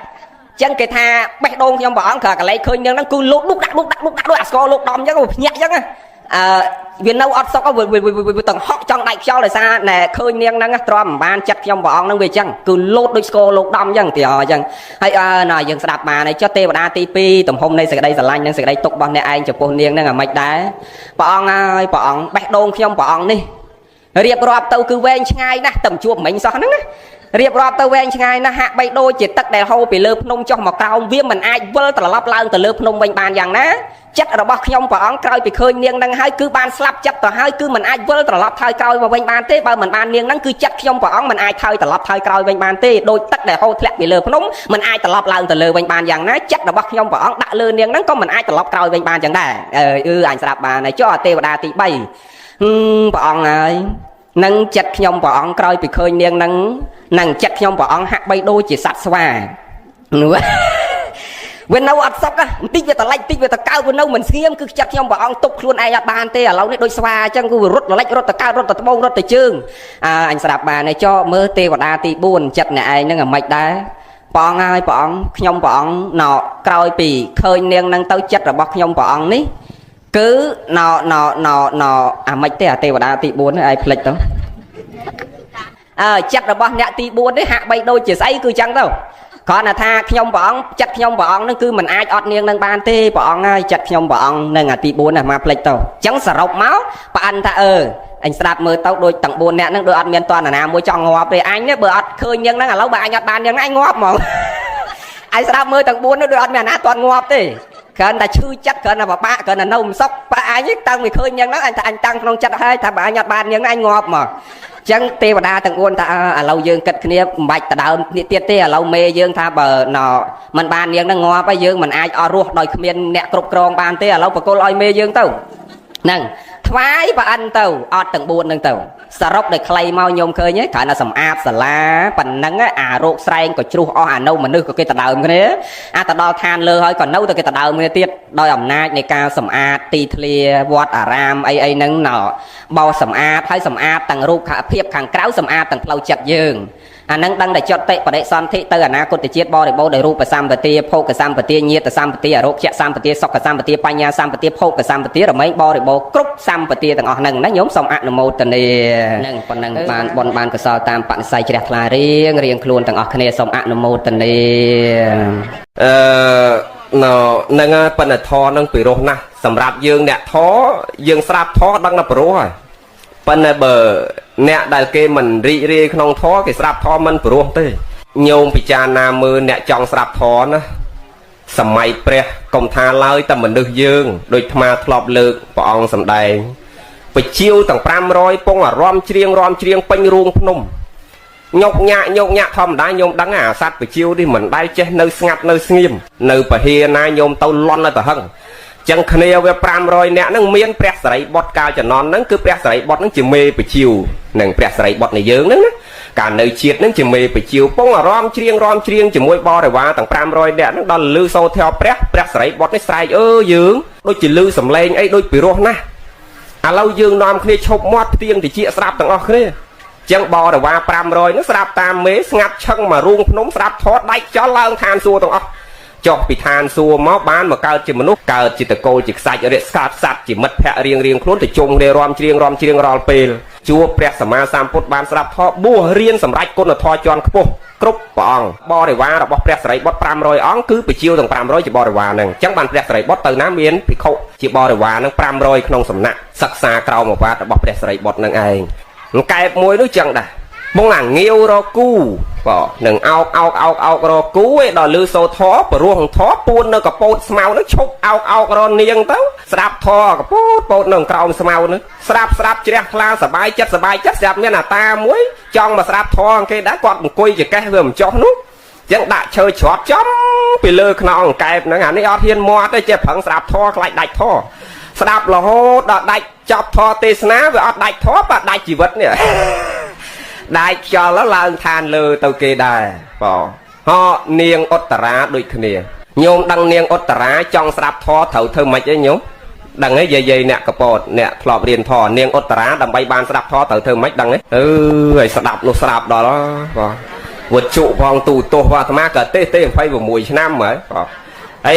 ចឹងគេថាបេះដូងខ្ញុំព្រះអង្គគ្រាន់កលេចឃើញនាងហ្នឹងគឺលោកដុកដាក់ដុកដាក់ដុកដាក់ដូចអាស្គរលោកដំអញ្ចឹងភ្ញាក់អញ្ចឹងអឺវានៅអត់សុខវាទាំងហក់ចង់ដាច់ខ្យល់ដោយសារណែឃើញនាងហ្នឹងទ្រាំមិនបានចិត្តខ្ញុំព្រះអង្គហ្នឹងវាអញ្ចឹងគឺលោតដូចស្គរលោកដំអញ្ចឹងទីអញ្ចឹងហើយអើណ៎យើងស្ដាប់បានហើយចុះទេវតាទី2ទំហំនៃសេចក្តីស្រឡាញ់និងសេចក្តីទុករបស់អ្នកឯងចំពោះនាងហ្នឹងអាម៉េចដែរព្រះអង្គហើយព្រះអង្គបេះដូងខ្ញុំព្រះអង្គនេះរៀបរាប់ទៅគឺវែងឆ្ងាយណាស់តែជួបមិញសោះហ្នឹងណា រៀបរាប់ទៅវែងឆ្ងាយណាស់ហាក់បីដូចជាទឹកដែលហូរពីលើភ្នំចុះមកក្រោមវាមិនអាចវិលត្រឡប់ឡើងទៅលើភ្នំវិញបានយ៉ាងណាចិត្តរបស់ខ្ញុំព្រះអង្គក្រោយពីឃើញនាងនឹងហើយគឺបានស្លាប់ចិត្តទៅហើយគឺមិនអាចវិលត្រឡប់ថយក្រោយមកវិញបានទេបើមិនបាននាងនឹងគឺចិត្តខ្ញុំព្រះអង្គមិនអាចថយត្រឡប់ថយក្រោយវិញបានទេដោយទឹកដែលហូរធ្លាក់ពីលើភ្នំមិនអាចត្រឡប់ឡើងទៅលើវិញបានយ៉ាងណាចិត្តរបស់ខ្ញុំព្រះអង្គដាក់លើនាងនឹងក៏មិនអាចត្រឡប់ក្រោយវិញបានចឹងដែរអឺអញស្រាប់បានហើយចុះទេវតាទី3ព្រះអង្គហើយនឹងចិត្តខ្ញុំព្រះអង្គក្រោយពីឃើញនាងនឹងនឹងចិត្តខ្ញុំព្រះអង្គហាក់បីដូចជាសត្វស្វានោះវានៅអត់សុខបន្តិចវាតលិចបន្តិចវាតកើវានៅមិនស្ងៀមគឺចិត្តខ្ញុំព្រះអង្គទប់ខ្លួនឯងអត់បានទេឥឡូវនេះដូចស្វាអញ្ចឹងគឺវារត់លិចរត់តកើតរត់តត្បូងរត់តជើងអើអញស្រាប់បានហើយចោមើលទេវតាទី4ចិត្តអ្នកឯងហ្នឹងអាម៉េចដែរព្រះអង្គហើយព្រះអង្គខ្ញុំព្រះអង្គណោក្រោយពីឃើញនាងនឹងទៅចិត្តរបស់ខ្ញុំព្រះអង្គនេះគឺណោណោណោណោអាម៉េចទេអាទេវតាទី4នេះឯងភ្លេចទៅអើចិត្តរបស់អ្នកទី4នេះហាក់បីដូចជាស្អីគឺចឹងទៅគ្រាន់តែថាខ្ញុំព្រះអង្គចិត្តខ្ញុំព្រះអង្គនឹងគឺមិនអាចអត់នាងនឹងបានទេព្រះអង្គហើយចិត្តខ្ញុំព្រះអង្គនឹងអាទី4ណាមកភ្លេចទៅអញ្ចឹងសរុបមកប្រអិនថាអឺអញស្ដាប់មើលទៅដូចទាំង4នាក់ហ្នឹងដូចអត់មានតណ្ណាមួយចង់ងាប់ទេអញនេះបើអត់ឃើញនាងហ្នឹងឥឡូវបើអញអត់បាននាងហ្នឹងអញងាប់ហ្មងអញស្ដាប់មើលទាំង4នេះដូចអត់មានអាណាតន់ងាប់ទេគ្រាន់តែឈឺចិត្តគ្រាន់តែពិបាកគ្រាន់តែនៅមិនសុខបើអញតាំងពីឃើញនាងហ្នឹងអញថាអញតាំងក្នុងចិត្តហើយថាបើអញអត់បាននាងហ្នឹងអញងាប់ហ្មងចឹងទេវតាទាំង4ថាឥឡូវយើងគិតគ្នាមិនបាច់ដដើមនេះទៀតទេឥឡូវមេយើងថាបើណមិនបាននាងហ្នឹងងាប់ហើយយើងមិនអាចអស់រស់ដោយគ្មានអ្នកគ្រប់គ្រងបានទេឥឡូវបកគលឲ្យមេយើងទៅហ្នឹងថ្វាយប្រអិនទៅអត់ទាំង4ហ្នឹងទៅសរុបដោយខ្លីមកញោមឃើញទេគ្រាន់តែសម្អាតសាលាប៉ុណ្ណឹងអារោគស្រែងក៏ជ្រុះអស់អានៅមនុស្សក៏គេដដើមគ្នាអាទៅដល់ឋានលើហើយក៏នៅតែគេដដើមគ្នាទៀតដោយអំណាចនៃការសម្អាតទីធ្លាវត្តអារាមអីអីហ្នឹងណបោសម្អាតហើយសម្អាតទាំងរូបភាពខាងក្រៅសម្អាតទាំងផ្លូវចិត្តយើងអានឹងដឹងតែចតិបដិសន្ធិទៅអនាគតជាតិបរិបូរដោយរូបសម្បទាភោគសម្បទាញាតសម្បទាអរោគយសម្បទាសុខសម្បទាបញ្ញាសម្បទាភោគសម្បទារមែងបរិបូរគ្រប់សម្បទាទាំងអស់ហ្នឹងណាញោមសូមអនុមោទនាហ្នឹងប៉ុណ្ណឹងបានបុណ្យបានកុសលតាមបនិស័យជ្រះថ្លារៀងរៀងខ្លួនទាំងអស់គ្នាសូមអនុមោទនា អឺនឹងប៉ុន្តែធរនឹងពិរោះណាស់សម្រាប់យើងអ្នកធរយើងស្រាប់ធរដឹងតែពិរោះហើយប៉ុន្តែបើអ្នកដែលគេមិនរីករាយក្នុងធរគេស្រាប់ធរមិនពិរោះទេញោមពិចារណាមើលអ្នកចង់ស្រាប់ធរណាសម័យព្រះកុំថាឡើយតែមនុស្សយើងដូចអាត្មាធ្លាប់លើកព្រះអង្គសម្ដែងបជាវទាំង500ពងអារម្មណ៍ច្រៀងរំច្រៀងពេញរូងភ្នំញោកញាក់ញោកញាក់ធម្មតាញោមដឹងអាសត្វបជាវនេះមិនដែលចេះនៅស្ងាត់នៅស្ងៀមនៅពហិណាញោមទៅលន់ឲ្យប្រហឹងចឹងគ្នាវា500នាក់ហ្នឹងមានព្រះសរិបុត្រកាលជំនាន់ហ្នឹងគឺព្រះសរិបុត្រហ្នឹងជាមេបជាវនិងព្រះសរិបុត្រនៃយើងហ្នឹងណាកាលនៅជាតិហ្នឹងជាមេបជាវពងអារម្មណ៍ច្រៀងរំច្រៀងជាមួយបរិវារទាំង500នាក់ហ្នឹងដល់លឺសូរធម៌ព្រះព្រះសរិបុត្រនេះស្រែកអើយើងដូចជាលឺសំឡេងអីដូចពិរោះណាស់ឥឡូវយើងនាំគ្នាឈប់មាត់ផ្ទៀងតិចស្រាប់ទាំងអស់គ្នាចឹងបរិវារ500ហ្នឹងស្រាប់តាមមេស្ងាត់ឆឹងមករូងភ្នំស្រាប់ថតដាច់ចោលឡើងឋានសួគ៌ទាំងអស់ចុះពីឋានសួគ៌មកបានមកកើតជាមនុស្សកើតជាតកូលជាខ្សាច់រក្សាសត្វជាមិត្តភក្តិរៀងរៀងខ្លួនទៅជុំគ្នារំច្រៀងរំច្រៀងរាល់ពេលជួបព្រះសម្មាសម្ពុទ្ធបានស្ដាប់ធម៌បួសរៀនសម្រេចគុណធម៌ជាន់ខ្ពស់គ្រប់ព្រះអង្គបរិវាររបស់ព្រះសរិបុត្រ500អង្គគឺបជាវទាំង500ជាបរិវារហ្នឹងអញ្ចឹងបានព្រះសរិបុត្រទៅណាមានភិក្ខុជាបរិវារហ្នឹង500ក្នុងសំណាក់សិក្សាក្រោមឱវាទរបស់ព្រះសរិបុត្រហ្នឹងឯងកែបមួយនោះចឹងដែរបងអាងាវរគូបាទនឹងអោកអោកអោកអោករគូឯដល់លឺសូធព្រោះធពួននៅកពោតស្មៅនោះឈប់អោកអោករនាងទៅស្ដាប់ធកពោតពោតនៅក្រោមស្មៅនោះស្ដាប់ស្ដាប់ជ្រះថ្លាសបាយចិត្តសបាយចិត្តស្រាប់មានអាតាមួយចង់មកស្ដាប់ធគេដែរគាត់អង្គុយចកេះវាមិនចុះនោះចឹងដាក់ឈើច្រត់ចំពីលើខ្នងកែបហ្នឹងអានេះអត់ហ៊ានមាត់ទេចេះប្រឹងស្ដាប់ធខ្លាចដាច់ធស្ដាប់រហូតដល់ដាច់ចប់ធទេសនាវាអត់ដាច់ធបើដាច់ជីវិតនេះដាច់ខ្យល់ឡើងឋានលើទៅគេដែរបងហោនាងឧត្តរាដូចគ្នាញោមដឹងនាងឧត្តរាចង់ស្ដាប់ធត្រូវធ្វើម៉េចឯងញោមដឹងទេយាយយាយអ្នកកពតអ្នកធ្លាប់រៀនធនាងឧត្តរាដើម្បីបានស្ដាប់ធត្រូវធ្វើម៉េចដឹងទេអឺឲ្យស្ដាប់នោះស្ដាប់ដល់បងវត្តជុផងទូទោសអាត្មាក៏ទេទេ26ឆ្នាំហើយបងអី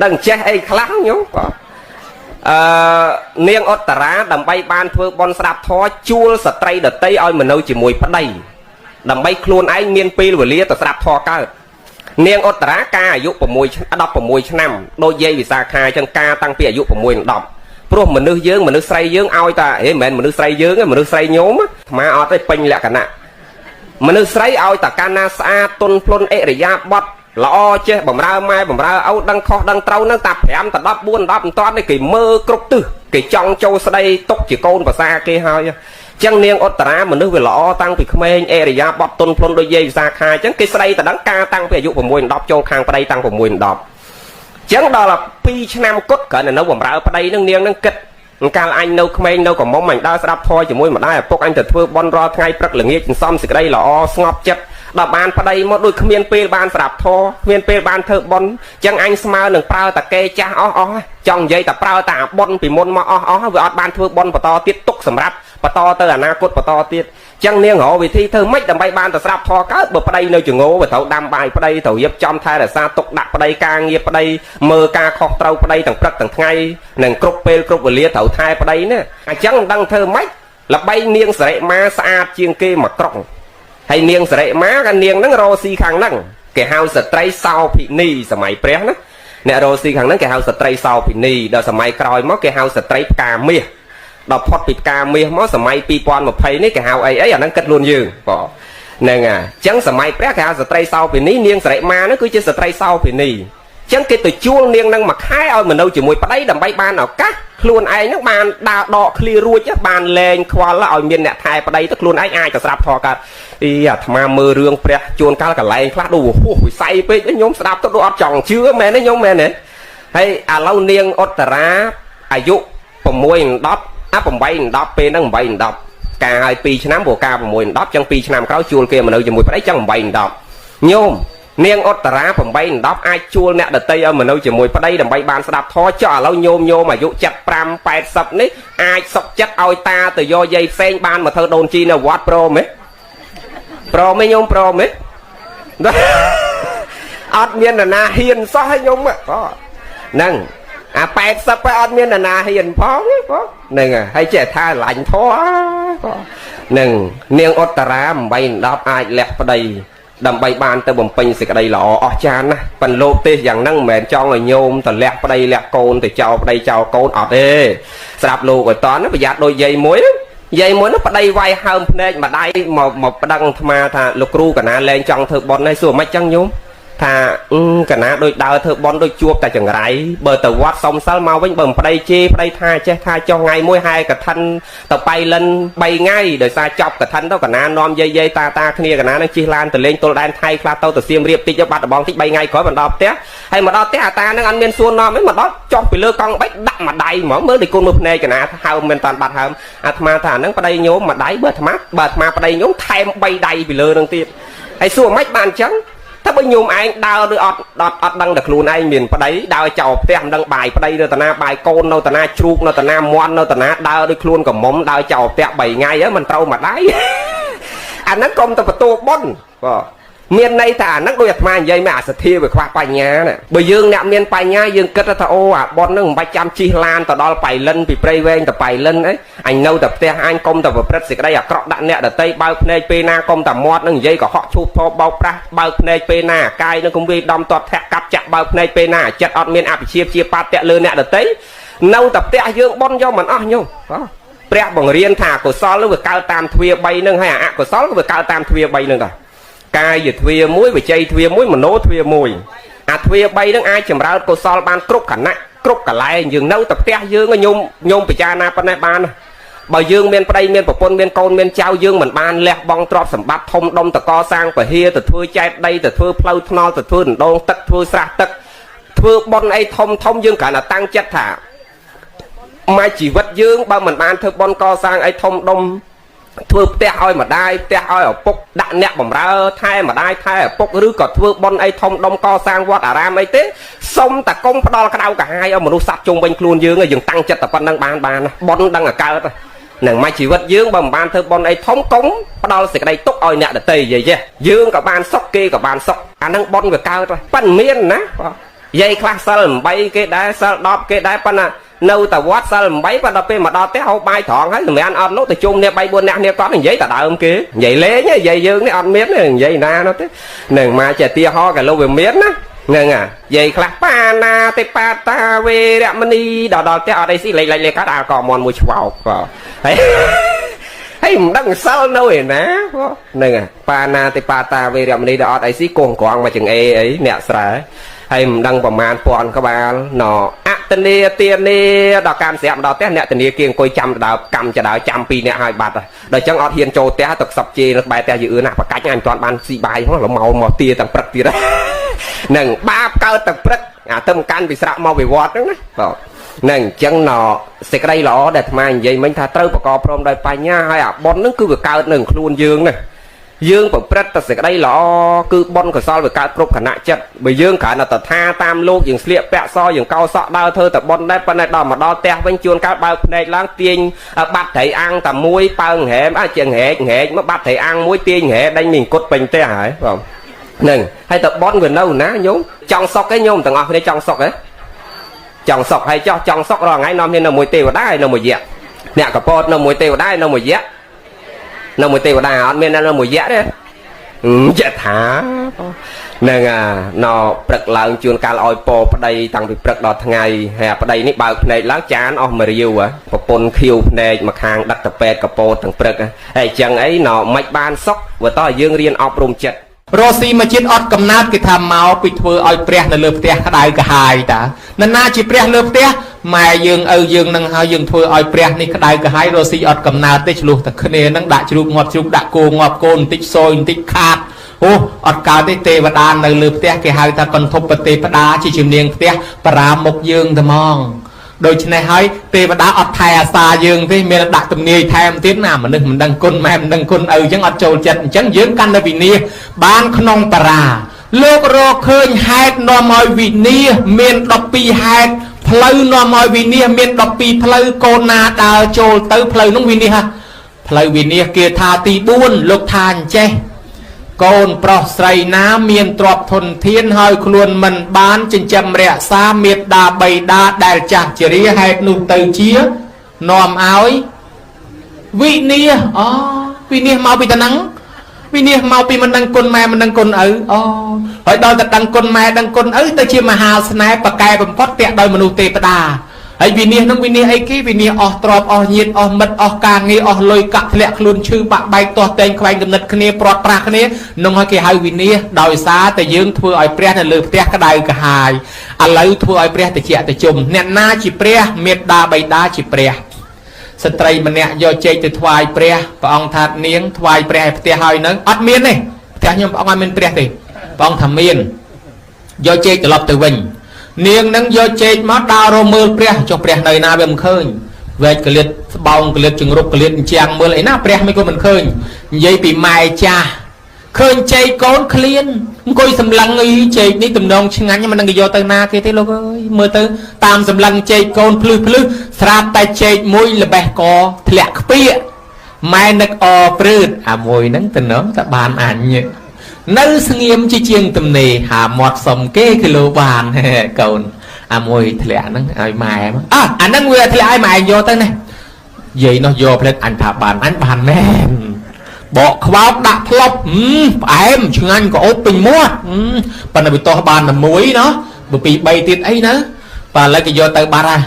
ដឹងចេះអីខ្លះញោមបងអឺនាងឧត្តរាដើម្បីបានធ្វើបុណ្យស្ដាប់ធម៌ជួលស្ត្រីដតីឲ្យមកនៅជាមួយប្តីដើម្បីខ្លួនឯងមានពេលវេលាទៅស្ដាប់ធម៌កើតនាងឧត្តរាកាអាយុ6 16ឆ្នាំដូចយាយវិសាខាអញ្ចឹងកាតាំងពីអាយុ6ដល់10ព្រោះមនុស្សយើងមនុស្សស្រីយើងឲ្យតាហេមិនមែនមនុស្សស្រីយើងទេមនុស្សស្រីញោមអាត្មាអត់ទេពេញលក្ខណៈ មនុស្សស្រីឲ្យតកាលណាស្អាតទន់ភ្លន់អិរិយាបថល្អចេះបំរើម៉ែបំរើឪដឹងខុសដឹងត្រូវនឹងតា5ទៅ10 4 10មិនតាន់ទេគេមើលគ្រប់ទិសគេចង់ចូលស្ដីទុកជាកូនប្រសាគេហើយចឹងនាងឧត្តរាមនុស្សវាល្អតាំងពីក្មេងអរិយាបថទន់ភ្លន់ដូចយាយវិសាខាចឹងគេស្ដីតដឹងការតាំងពីអាយុ6 10ចូលខាងប្តីតាំង6 10ចឹងដល់2ឆ្នាំគត់គ្រាន់តែនៅបំរើប្តីនឹងនាងនឹងគិតកាលអញនៅក្មេងនៅកំមុំអញដើរស្ដាប់ធម៌ជាមួយម្ដាយឪពុកអញទៅធ្វើបន់រាល់ថ្ងៃព្រឹកល្ងាចសន្សំសេចក្តីល្អស្ងប់ចិត្តដល់បានប្តីមកដូចគ្មានពេលបានស្ដាប់ធម៌គ្មានពេលបានធ្វើបន់ចឹងអញស្មើនឹងប្រើតាកេចាស់អស់អស់ចង់និយាយតែប្រើតាបន់ពីមុនមកអស់អស់វាអត់បានធ្វើបន់បន្តទៀតទុកសម្រាប់បន្តទៅអនាគតបន្តទៀតចឹងនាងរកវិធីធ្វើម៉េចដើម្បីបានទៅស្ដាប់ធម៌កើតបើប្តីនៅចងោវាត្រូវដាំបាយប្តីត្រូវរៀបចំថែរក្សាទុកដាក់ប្តីការងារប្តីមើលការខុសត្រូវប្តីទាំងព្រឹកទាំងថ្ងៃនិងគ្រប់ពេលគ្រប់វេលាត្រូវថែប្តីណាអញ្ចឹងមិនដឹងធ្វើម៉េចល្បីនាងសរិមាស្អាតជាងគេមកក្រុងហើយនាងសរិមាក៏នាងហ្នឹងរកស៊ីខាងហ្នឹងគេហៅស្ត្រីសោភិនីសម័យព្រះណាអ្នករកស៊ីខាងហ្នឹងគេហៅស្ត្រីសោភិនីដល់សម័យក្រោយមកគេហៅស្ត្រីផ្កាមាសដល់ផុតពីផ្កាមាសមកសម័យ2020នេះគេហៅអីអីអាហ្នឹងគិតខ្លួនយើងបងហ្នឹងហើយអញ្ចឹងសម័យព្រះគេហៅស្ត្រីសោភិនីនាងសរិមាហ្នឹងគឺជាស្ត្រីសោភិនីអញ្ចឹងគេទៅជួលនាងនឹងមួយខែឲ្យមកនៅជាមួយប្តីដើម្បីបានឱកាសខ្លួនឯងហ្នឹងបានដើរដកឃ្លៀរួចបានលែងខ្វល់ឲ្យមានអ្នកថែប្តីទៅខ្លួនឯងអាចទៅស្ដាប់ធម៌កើតអីអាត្មាមើលរឿងព្រះជួនកាលកន្លែងខ្លះដូចហួសវិស័យពេកខ្ញុំស្ដាប់ទៅដូចអត់ចង់ជឿមែនទេខ្ញុំមែនទេហើយឥឡូវនាងឧត្តរាអាយុ6 10អា8 10ពេលហ្នឹង8 10ការឲ្យ2ឆ្នាំព្រោះការ6 10ចឹង2ឆ្នាំក្រោយជួលគេមកនៅជាមួយប្តីចឹង8 10ញោមនាងឧត្តរា8 10អាចជួលអ្នកដតីឲ្យមកនៅជាមួយប្តីដើម្បីបានស្ដាប់ធម៌ចុះឥឡូវញោមញោមអាយុ75 80នេះអាចសុកចិត្តឲ្យតាទៅយកយាយផ្សេងបានមកធ្វើដូនជីនៅវត្តព្រមទេព្រមទេញោមព្រមទេអត់មាននរណាហ៊ានសោះឲ្យញោមហ្នឹងអា80ហើយអត់មាននរណាហ៊ានផងទេបងហ្នឹងហើយចេះថាឡាញ់ធေါ်បងហ្នឹងនាងឧត្តរា8 10អាចលះប្តីដើម្បីបានទៅបំពេញសេចក្តីល្អអស្ចារ្យណាស់ប៉ិនលោកទេសយ៉ាងហ្នឹងមិនមែនចង់ឲ្យញោមទៅលះប្តីលះកូនទៅចោលប្តីចោលកូនអត់ទេស្រាប់លោកឲ្យតន់ប្រយ័ត្នដូចយាយមួយយាយមួយនោះប្តីវាយហើមភ្នែកម្ដាយមកមកប្តឹងអាត្មាថាលោកគ្រូកណាលែងចង់ធ្វើបុណ្យហើយសួរមិនចឹងញោមថាកណាដូចដើរធ្វើបុណ្យដូចជួបតែចង្រៃបើទៅវត្តសុំសិលមកវិញបើមិនប្តីជេរប្តីថាចេះថាចុះថ្ងៃមួយហែកឋិនទៅបៃលិន3ថ្ងៃដោយសារចប់កឋិនទៅកណានាំយាយយាយតាតាគ្នាកណានឹងជិះឡានទៅលេងទល់ដែនថៃខ្លះទៅទៅសៀមរាបតិចបាត់ដំបងតិច3ថ្ងៃក្រោយមកដល់ផ្ទះហើយមកដល់ផ្ទះអាតានឹងអត់មានសួរនាំអីមកដល់ចុះពីលើកង់បិចដាក់មួយដៃហ្មងមើលដូចកូនមើលភ្នែកកណាហើមមិនតាន់បាត់ហើមអាត្មាថាហ្នឹងប្តីញោមមួយដៃបើអាត្មាបើអាត្មាប្តីញោមថែម3ដៃពីលើនឹងទៀតហើយសួរមិនបានអញ្ចឹងថាបើញោមឯងដើរឬអត់អត់អត់ដឹងតែខ្លួនឯងមានប្តីដើរចោលផ្ទះមិនដឹងបាយប្តីនៅតាណាបាយកូននៅតាណាជ្រូកនៅតាណាមន់នៅតាណាដើរដូចខ្លួនកំមុំដើរចោលផ្ទះ3ថ្ងៃហ្នឹងមិនត្រូវមួយដៃអាហ្នឹងកុំទៅបន្ទោប៉ុនបាទមានន័យថាអាហ្នឹងដូចអាត្មានិយាយមកអាសទ្ធាវាខ្វះបញ្ញាណាបើយើងអ្នកមានបញ្ញាយើងគិតថាអូអាប៉ុនហ្នឹងមិនបាច់ចាំជិះឡានទៅដល់បៃលិនពីព្រៃវែងទៅបៃលិនអីអញនៅតែផ្ទះអញកុំតែប្រព្រឹត្តសេចក្តីអាក្រក់ដាក់អ្នកដតីបើកភ្នែកពេលណាកុំតែមាត់ហ្នឹងនិយាយកុហកឈូសផបោកប្រាស់បើកភ្នែកពេលណាកាយហ្នឹងកុំវាយដំទាត់ធាក់កាប់ចាក់បើកភ្នែកពេលណាចិត្តអត់មានអភិជាជាបាតៈលើអ្នកដតីនៅតែផ្ទះយើងប៉ុនយកមិនអស់ញោមបាទព្រះបង្រៀនថាកុសលនឹងវាកើតតាមទ្វា3ហ្នឹងហើយអកុសលក៏វាកើតតាមទ្វា3ហ្នឹងដែរកាយទ្វា1វិជ័យទ្វា1មโนទ្វា1អាទ្វា3ហ្នឹងអាចចម្រើនកុសលបានគ្រប់ខណៈគ្រប់កន្លែងយើងនៅតែផ្ទះយើងញោមញោមពិចារណាប៉ុណ្ណេះបានបើយើងមានប្តីមានប្រពន្ធមានកូនមានចៅយើងមិនបានលះបង់ទ្រព្យសម្បត្តិធំដុំតកសាងពហិទៅធ្វើចែកដីទៅធ្វើផ្លូវថ្នល់ទៅធ្វើដណ្ដងទឹកធ្វើស្រះទឹកធ្វើបុណ្យអីធំធំយើងគ្រាន់តែតាំងចិត្តថាមួយជីវិតយើងបើមិនបានធ្វើបុណ្យកសាងអីធំដុំធ្វើផ្ទះឲ្យម្ដាយផ្ទះឲ្យឪពុកដាក់អ្នកបំរើថែម្ដាយថែឪពុកឬក៏ធ្វើបុណ្យអីធំដុំកសាងវត្តអារាមអីទេសុំតែកុំផ្ដល់ក្តៅកាហាយឲ្យមនុស្សសត្វជុំវិញខ្លួនយើងយើងតាំងចិត្តតែប៉ុណ្្នឹងបានបានបុណ្យដឹងតែកើតនឹងមួយជីវិតយើងបើមិនបានធ្វើបុណ្យអីធំកុំផ្ដល់សេចក្តីទុក្ខឲ្យអ្នកដទៃនិយាយយើងក៏បានសុខគេក៏បានសុខអានឹងបុណ្យវាកើតប៉ិនមានណាយាយខ្លះសិល8គេដែរសិល10គេដែរប៉ុន្តែនៅតែវត្តសិល8ប៉ុន្តែពេលមកដល់ផ្ទះហូបបាយត្រង់ហើយសម្រាប់អត់លោកទៅជុំគ្នា3 4នាក់គ្នាគាត់និយាយតែដើមគេនិយាយលេងនិយាយយើងនេះអត់មានទេនិយាយណានោះទេនឹងមកជាទីហោក៏លោកវាមានណាហ្នឹងអាយាយខ្លះបាណាទេបាតាវេរមណីដល់ដល់ផ្ទះអត់អីស៊ីលេខលេខលេខកាត់អាកមន់មួយឆ្វោកបាទហើយ ហើយមិនដឹងសិលនៅឯណាហ្នឹងបាណាតិបាតាវេរមណីដល់អត់អីស៊ីកងក្រងមកចង្អេអីអ្នកស្រែហើយមិនដឹងប្រមាណពាន់ក្បាលណអតនីទានីដល់កម្មស្រាប់ដល់ផ្ទះអ្នកធនាគារអង្គុយចាំដើកម្មចដើចាំពីរអ្នកហើយបាត់ដល់ចឹងអត់ហ៊ានចូលផ្ទះទៅខ្សឹបជេរនៅក្បែរផ្ទះយឺអឿណាបកាច់អញមិនទាន់បានស៊ីបាយផងមកមកទាទាំងព្រឹកទៀតហ្នឹងបាបកើតទាំងព្រឹកអាទៅកាន់ពីស្រាក់មកវិវត្តហ្នឹងណាបាទហ្នឹងអញ្ចឹងណសេចក្តីល្អដែលអាត្មានិយាយមិញថាត្រូវប្រកបព្រមដោយបញ្ញាហើយអាបុណ្យហ្នឹងគឺវាកើតនៅខ្លួនយើងណាយើងប្រព្រឹត្តតែសេចក្តីល្អគឺបុណ្យកុសលវាកើតគ្រប់ខណៈចិត្តបើយើងគ្រាន់តែថាតាមលោកយើងស្លៀកពាក់សយើងកោសក់ដើរធ្វើតែបុណ្យដែរប៉ុន្តែដល់មកដល់ផ្ទះវិញជួនកាលបើកភ្នែកឡើងទាញបាត់ត្រីអាំងតែមួយប៉ើងហែមអាចជាងហែកហែកមកបាត់ត្រីអាំងមួយទាញហែដេញមានអង្គត់ពេញផ្ទះហើយបងហ្នឹងហើយតែបុណ្យវានៅណាញោមចង់សុកឯងញោមទាំងអស់គ្នាចង់សុកឯងចង់សុកហើយចោះចង់សុករាល់ថ្ងៃនាំគ្នានៅមួយទេវតាហើយនៅមួយយៈអ្នកកពតនៅមួយទេវតានៅមួយយៈនៅមួយទេវតាអត់មាននៅមួយយៈទេយៈថាហ្នឹងអាណព្រឹកឡើងជួនកាលឲ្យពោប្តីតាំងពីព្រឹកដល់ថ្ងៃហើយអាប្តីនេះបើកភ្នែកឡើងចានអស់មួយរាវប្រពន្ធខៀវភ្នែកមកខាងដឹកតពេតកពោតទាំងព្រឹកហើយអញ្ចឹងអីណមិនបានសុកបើតោះយើងរៀនអប់រំចិត្ត រស់ស៊ីមួយជាតិអត់កំណើតគេថាមកពីធ្វើឲ្យព្រះនៅលើផ្ទះក្តៅក្រហាយតានរណាជាព្រះលើផ្ទះម៉ែយើងឪយើងនឹងហើយយើងធ្វើឲ្យព្រះនេះក្តៅក្រហាយរស់ស៊ីអត់កំណើតទេឆ្លោះតែគ្នានឹងដាក់ជ្រូកងាប់ជ្រូកដាក់គោងាប់គោបន្តិចសយបន្តិចខាតអូអត់កើតទេទេវតានៅលើផ្ទះគេហៅថាកន្ធពទេពតាជាជំនាញផ្ទះបរាមុខយើងតែហ្មងដូច្នេះហើយទេវតាអត់ថែអាសាយើងទេមានដាក់ទំនាយថែមទៀតណាមនុស្សមិនដឹងគុណម៉ែមិនដឹងគុណឪអញ្ចឹងអត់ចូលចិត្តអញ្ចឹងយើងកាន់តែវិនិច្ឆ័យបានក្នុងបារាលោករកឃើញហេតុនាំឲ្យវិនិច្ឆ័យមាន12ហេតុផ្លូវនាំឲ្យវិនិច្ឆ័យមាន12ផ្លូវកូនណាដើរចូលទៅផ្លូវនោះវិនិច្ឆ័យផ្លូវវិនិច្ឆ័យគេថាទី4លោកថាអញ្ចេះកូនប្រុសស្រីណាមានទ្រព្យធនធានហើយខ្លួនមិនបានចិញ្ចឹមរក្សាមេត្តាបិតាដែលចាស់ជរាហេតុនោះទៅជានាំឲ្យវិនិច្ឆ័យអូវិនិច្ឆ័យមកពីតំណឹងវិនិច្ឆ័យមកពីមិនដឹងគុណម៉ែមិនដឹងគុណឪអូហើយដល់តែដឹងគុណម៉ែដឹងគុណឪទៅជាមហាស្នេហ៍ប្រកែបំផុតតាក់ដោយមនុស្សទេពតាហើយវិនិច្ឆ័យនឹងវិនិច្ឆ័យអីគេវិនិច្ឆ័យអស់ទ្រព្យអស់ញាតិអស់មិត្តអស់ការងារអស់លុយកាក់ធ្លាក់ខ្លួនឈឺបាក់បែកទាស់តែងខ្វែងគំនិតគ្នាព្រាត់ប្រាសគ្នានឹងឲ្យគេហៅវិនិច្ឆ័យដោយសារតែយើងធ្វើឲ្យព្រះនៅលើផ្ទះក្តៅក្រហាយឥឡូវធ្វើឲ្យព្រះតិចតិជុំអ្នកណាជាព្រះមេត្តាបិតាជាព្រះស្ត្រីម្នាក់យកចេកទៅថ្វាយព្រះព្រះអង្គថានាងថ្វាយព្រះឲ្យផ្ទះហើយនឹងអត់មានទេផ្ទះខ្ញុំព្រះអង្គអត់មានព្រះទេព្រះអង្គថាមានយកចេកត្រឡប់ទៅវិញនាងនឹងយកចេកមកដើររមើលព្រះចុះព្រះនៅណាវាមិនឃើញវែកកលៀតស្បោងកលៀតចង្រុកកលៀតអញ្ចាំងមើលអីណាព្រះមិនក៏មិនឃើញនិយាយពីម៉ែចាស់ឃើញចេកកូនឃ្លានអង្គុយសម្លឹងអីចេកនេះទំនងឆ្ងាញ់មិនដឹងគេយកទៅណាគេទេលោកអើយមើលទៅតាមសម្លឹងចេកកូនភ្លឺភ្លឺស្រាប់តែចេកមួយល្បេះកធ្លាក់ខ្ពៀកម៉ែនឹកអព្រឺតអាមួយហ្នឹងទំនងតែបានអញនៅស្ងៀមជាជាងទំនេរហាមាត់សុំគេគីឡូបានកូនអាមួយធ្លាក់ហ្នឹងឲ្យម៉ែមកអើអាហ្នឹងវាធ្លាក់ឲ្យម៉ែយកទៅណាយាយនោះយកផ្លេតអញថាបានអញបានមែនបកខ្វោកដាក់ផ្លប់ផ្អែមឆ្ងាញ់ក៏អូបពេញមាត់ប៉ុន្តែវាតោះបានតែមួយណោះបើពី3ទៀតអីណាបាទឥឡូវគេយកទៅបាត់ហើយ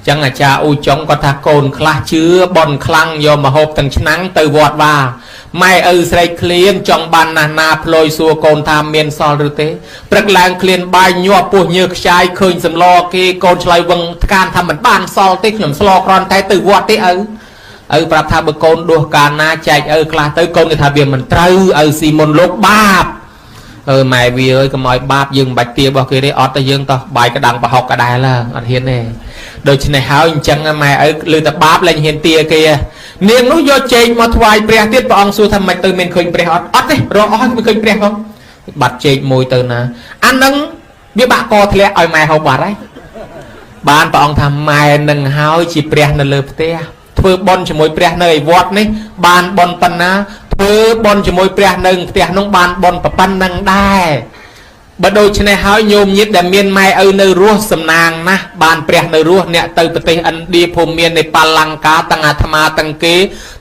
ចឹងអាចារ្យអ៊ូចុងគាត់ថាកូនខ្លះជឿបនខ្លាំងយកមកហូបទាំងឆ្នាំងទៅវត្តវ៉ាម៉ែឪស្រែកឃ្លានចង់បានណាស់ណាផ្លយសួរកូនថាមានសល់ឬទេព្រឹកឡើងឃ្លានបាយញាប់ពោះញើខ្ចាយឃើញសម្លគេកូនឆ្លើយវឹងថ្កានថាមិនបានសល់ទេខ្ញុំស្លគ្រាន់តែទៅវត្តទេឪឪប្រាប់ថាបើកូនដួសកាលណាចែកឪខ្លះទៅកូនគេថាវាមិនត្រូវឪស៊ីមុនលោកបាបអើម៉ែវាអើយកុំឲ្យបាបយើងមិនបាច់ទារបស់គេទេអត់តែយើងតោះបាយក្តាំងប្រហុកកដែលអត់ហ៊ានទេដូច្នេះហើយអញ្ចឹងម៉ែឪឮតែបាបលែងហ៊ានទាគេនាងនោះយកចេកមកថ្វាយព្រះទៀតព្រះអង្គសួរថាមិនទៅមានឃើញព្រះអត់អត់ទេរកអស់មិនឃើញព្រះផងបាត់ចេកមួយទៅណាអានឹងវាបាក់កធ្លាក់ឲ្យម៉ែហូបបាត់ហើយបានព្រះអង្គថាម៉ែនឹងហើយជាព្រះនៅលើផ្ទះធ្វើបុណ្យជាមួយព្រះនៅឯវត្តនេះបានបុណ្យប៉ុណ្ណាធ្វើបុណ្យជាមួយព្រះនៅផ្ទះនោះបានបុណ្យប៉ុណ្ណឹងដែរបើដូច្នេះហើយញោមញាតិដែលមានម៉ែឪនៅរស់សំណាងណាស់បានព្រះនៅរស់អ្នកទៅប្រទេសឥណ្ឌាភូមានេប៉ាលង្កាទាំងអាត្មាទាំងគេ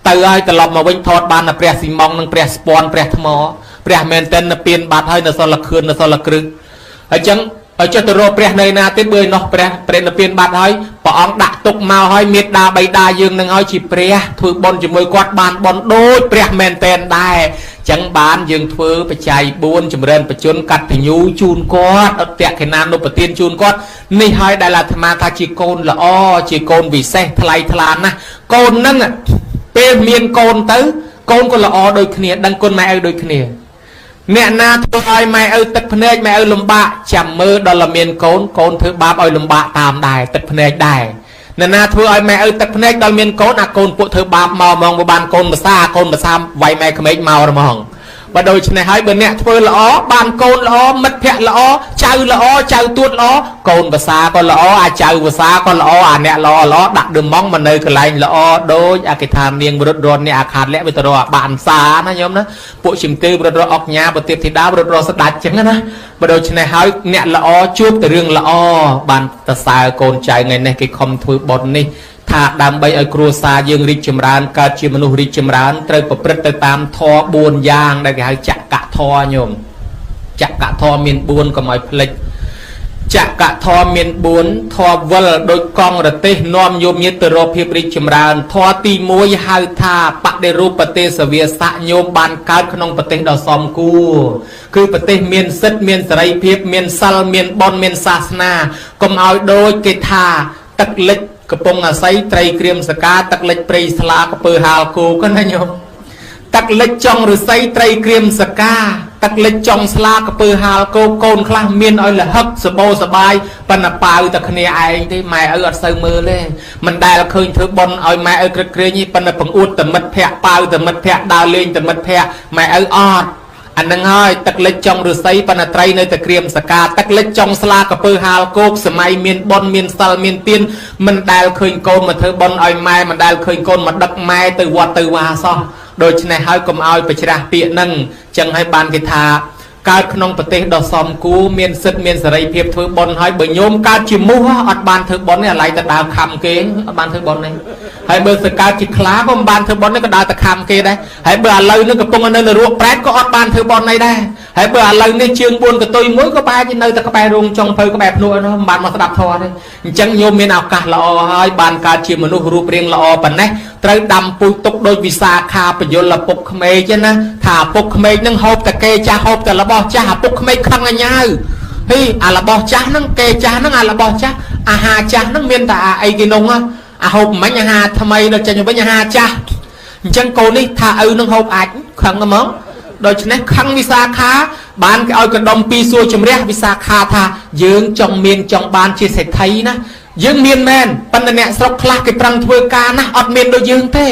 ទៅឲ្យត្រឡប់មកវិញថតបានតែព្រះស៊ីម៉ងនិងព្រះស្ពាន់ព្រះថ្មព្រះមែនទែននៅពៀនបាត់ហើយនៅសល់លខឿននៅសល់លគ្រឹះអញ្ចឹងឲ្យចុះទៅរកព្រះនៅណាទៀតបើឯនោះព្រះព្រះនិព្វានបាត់ហើយ ព្រះអង្គដាក់ទុកមកឲ្យមេត្តាបៃតាយើងនឹងឲ្យជាព្រះធ្វើបុណ្យជាមួយគាត់បានបុណ្យដូចព្រះមែនតែនដែរចឹងបានយើងធ្វើបច្ច័យ4ចម្រើនបជនកតញ្ញូជូនគាត់អត់តក្កណានុបទានជូនគាត់នេះហើយដែលអាត្មាថាជាកូនល្អជាកូនវិសេសថ្លៃថ្លាណាស់កូននឹងពេលមានកូនទៅកូនក៏ល្អដូចគ្នាដឹងគុណម៉ែឪដូចគ្នាអ្នកណាធ្វើឲ្យម៉ែឪទឹកភ្នែកម៉ែឪលំបាកចាំមើលដល់មានកូនកូនធ្វើបាបឲ្យលំបាកតាមដែរទឹកភ្នែកដែរអ្នកណាធ្វើឲ្យម៉ែឪទឹកភ្នែកដល់មានកូនអាកូនពួកធ្វើបាបមកហ្មងបើបានកូនភាសាកូនភាសាវាយម៉ែក្មេកមករហ្មងបើដូច្នេះហើយបើអ្នកធ្វើល្អបានកូនល្អមិត្តភ័ក្តិល្អចៅល្អចៅទួតល្អកូនភាសាក៏ល្អអាចៅភាសាក៏ល្អអាអ្នកល្អល្អដាក់ដឺម៉ងមកនៅកន្លែងល្អដូចអាកិថានាងវរុទ្ធរននេះអាខាតលៈវិតរអាបានសាណាញោមណាពួកជំទឺវរុទ្ធរអុកញ៉ាប្រទៀបធីតាវរុទ្ធរស្ដាច់ចឹងណាបើដូច្នេះហើយអ្នកល្អជួបតែរឿងល្អបានតសើកូនចៅថ្ងៃនេះគេខំធ្វើបុណ្យនេះថាដើម្បីឲ្យគ្រួសារយើងរីកចម្រើនកើតជាមនុស្សរីកចម្រើនត្រូវប្រព្រឹត្តទៅតាមធម៌4យ៉ាងដែលគេហៅចក្កធម៌ញោមចក្កធម៌មាន4កុំឲ្យភ្លេចចក្កធម៌មាន4ធម៌វិលដោយកង់រទេះនាំញោមញាតិទៅរកភាពរីកចម្រើនធម៌ទី1ហៅថាបដិរូបទេសវាសៈញោមបានកើតក្នុងប្រទេសដ៏សមគួរគឺប្រទេសមានសិទ្ធិមានសេរីភាពមានសិលមានបុណ្យមានសាសនាកុំឲ្យដូចគេថាទឹកលិចកំពង់អាស័យត្រីក្រៀមសកាទឹកលិចព្រៃស្លាកពើហាលគោកណាញោមទឹកលិចចុងឫស្សីត្រីក្រៀមសកាទឹកលិចចុងស្លាកពើហាលគោកូនខ្លះមានឲ្យលហឹកសបោសបាយប៉ុន្តែប៉ាវតែគ្នាឯងទេម៉ែឪអត់សូវមើលទេមិនដែលឃើញធ្វើបុណ្យឲ្យម៉ែឪក្រឹកក្រែងទេប៉ុន្តែបង្អួតតែមិត្តភ័ក្តិប៉ាវតែមិត្តភ័ក្តិដើរលេងតែមិត្តភ័ក្តិម៉ែឪអត់អានឹងហើយទឹកលិចចុងឫស្សីប៉ុន្តែត្រីនៅតែក្រៀមសកាទឹកលិចចុងស្លាកពើហាលគោកសម័យមានបុណ្យមានសិលមានទានមិនដែលឃើញកូនមកធ្វើបុណ្យឲ្យម៉ែមិនដែលឃើញកូនមកដឹកម៉ែទៅវត្តទៅវាសោះដូច្នេះហើយកុំឲ្យប្រច្រាស់ពាក្យនឹងចឹងហើយបានគេថាកើតក្នុងប្រទេសដ៏សមគួរមានសិទ្ធិមានសេរីភាពធ្វើបុណ្យហើយបើញោមកើតជាមូសអត់បានធ្វើបុណ្យទេអាឡ័យទៅដើរខំគេអត់បានធ្វើបុណ្យទេហើយបើទៅកើតជាខ្លាក៏មិនបានធ្វើបុណ្យទេក៏ដើរទៅខំគេដែរហើយបើឥឡូវនេះកំពុងនៅនរកប្រែតក៏អត់បានធ្វើបុណ្យអីដែរហើយបើឥឡូវនេះជើង4កតុយមួយក៏បែរជានៅតែក្បែររោងចុងភៅក្បែរភ្នក់នោះមិនបានមកស្ដាប់ធម៌ទេអញ្ចឹងញោមមានឱកាសល្អហើយបានកើតជាមនុស្សរូបរាងល្អប៉ុណ្ណេះត្រូវដាំពូជទុកដោយវិសាខាពយលឪពុកក្មេកណាថាឪពុកក្មេកនឹងហូបតែគេចាស់ហូបតែរបស់ចាស់ឪពុកក្មេកខឹងអញ៉ាវហីអារបស់ចាស់ហ្នឹងគេចាស់ហ្នឹងអារបស់ចាស់អាហារចាស់ហ្នឹងមានតែអាអីគេនោះអាហូបមិញអាហារថ្មីដល់ចេញវិញអាហារចាស់អញ្ចឹងកូននេះថាឪនឹងហូបអាចខឹងហ្មងដូច្នេះខឹងវិសាខាបានគេឲ្យកណ្ដុំពីសួរជំរះវិសាខាថាយើងចង់មានចង់បានជាសេដ្ឋីណាយើងមានមែនប៉ុន្តែអ្នកស្រុកខ្លះគេប្រឹងធ្វើការណាស់អត់មានដូចយើងទេ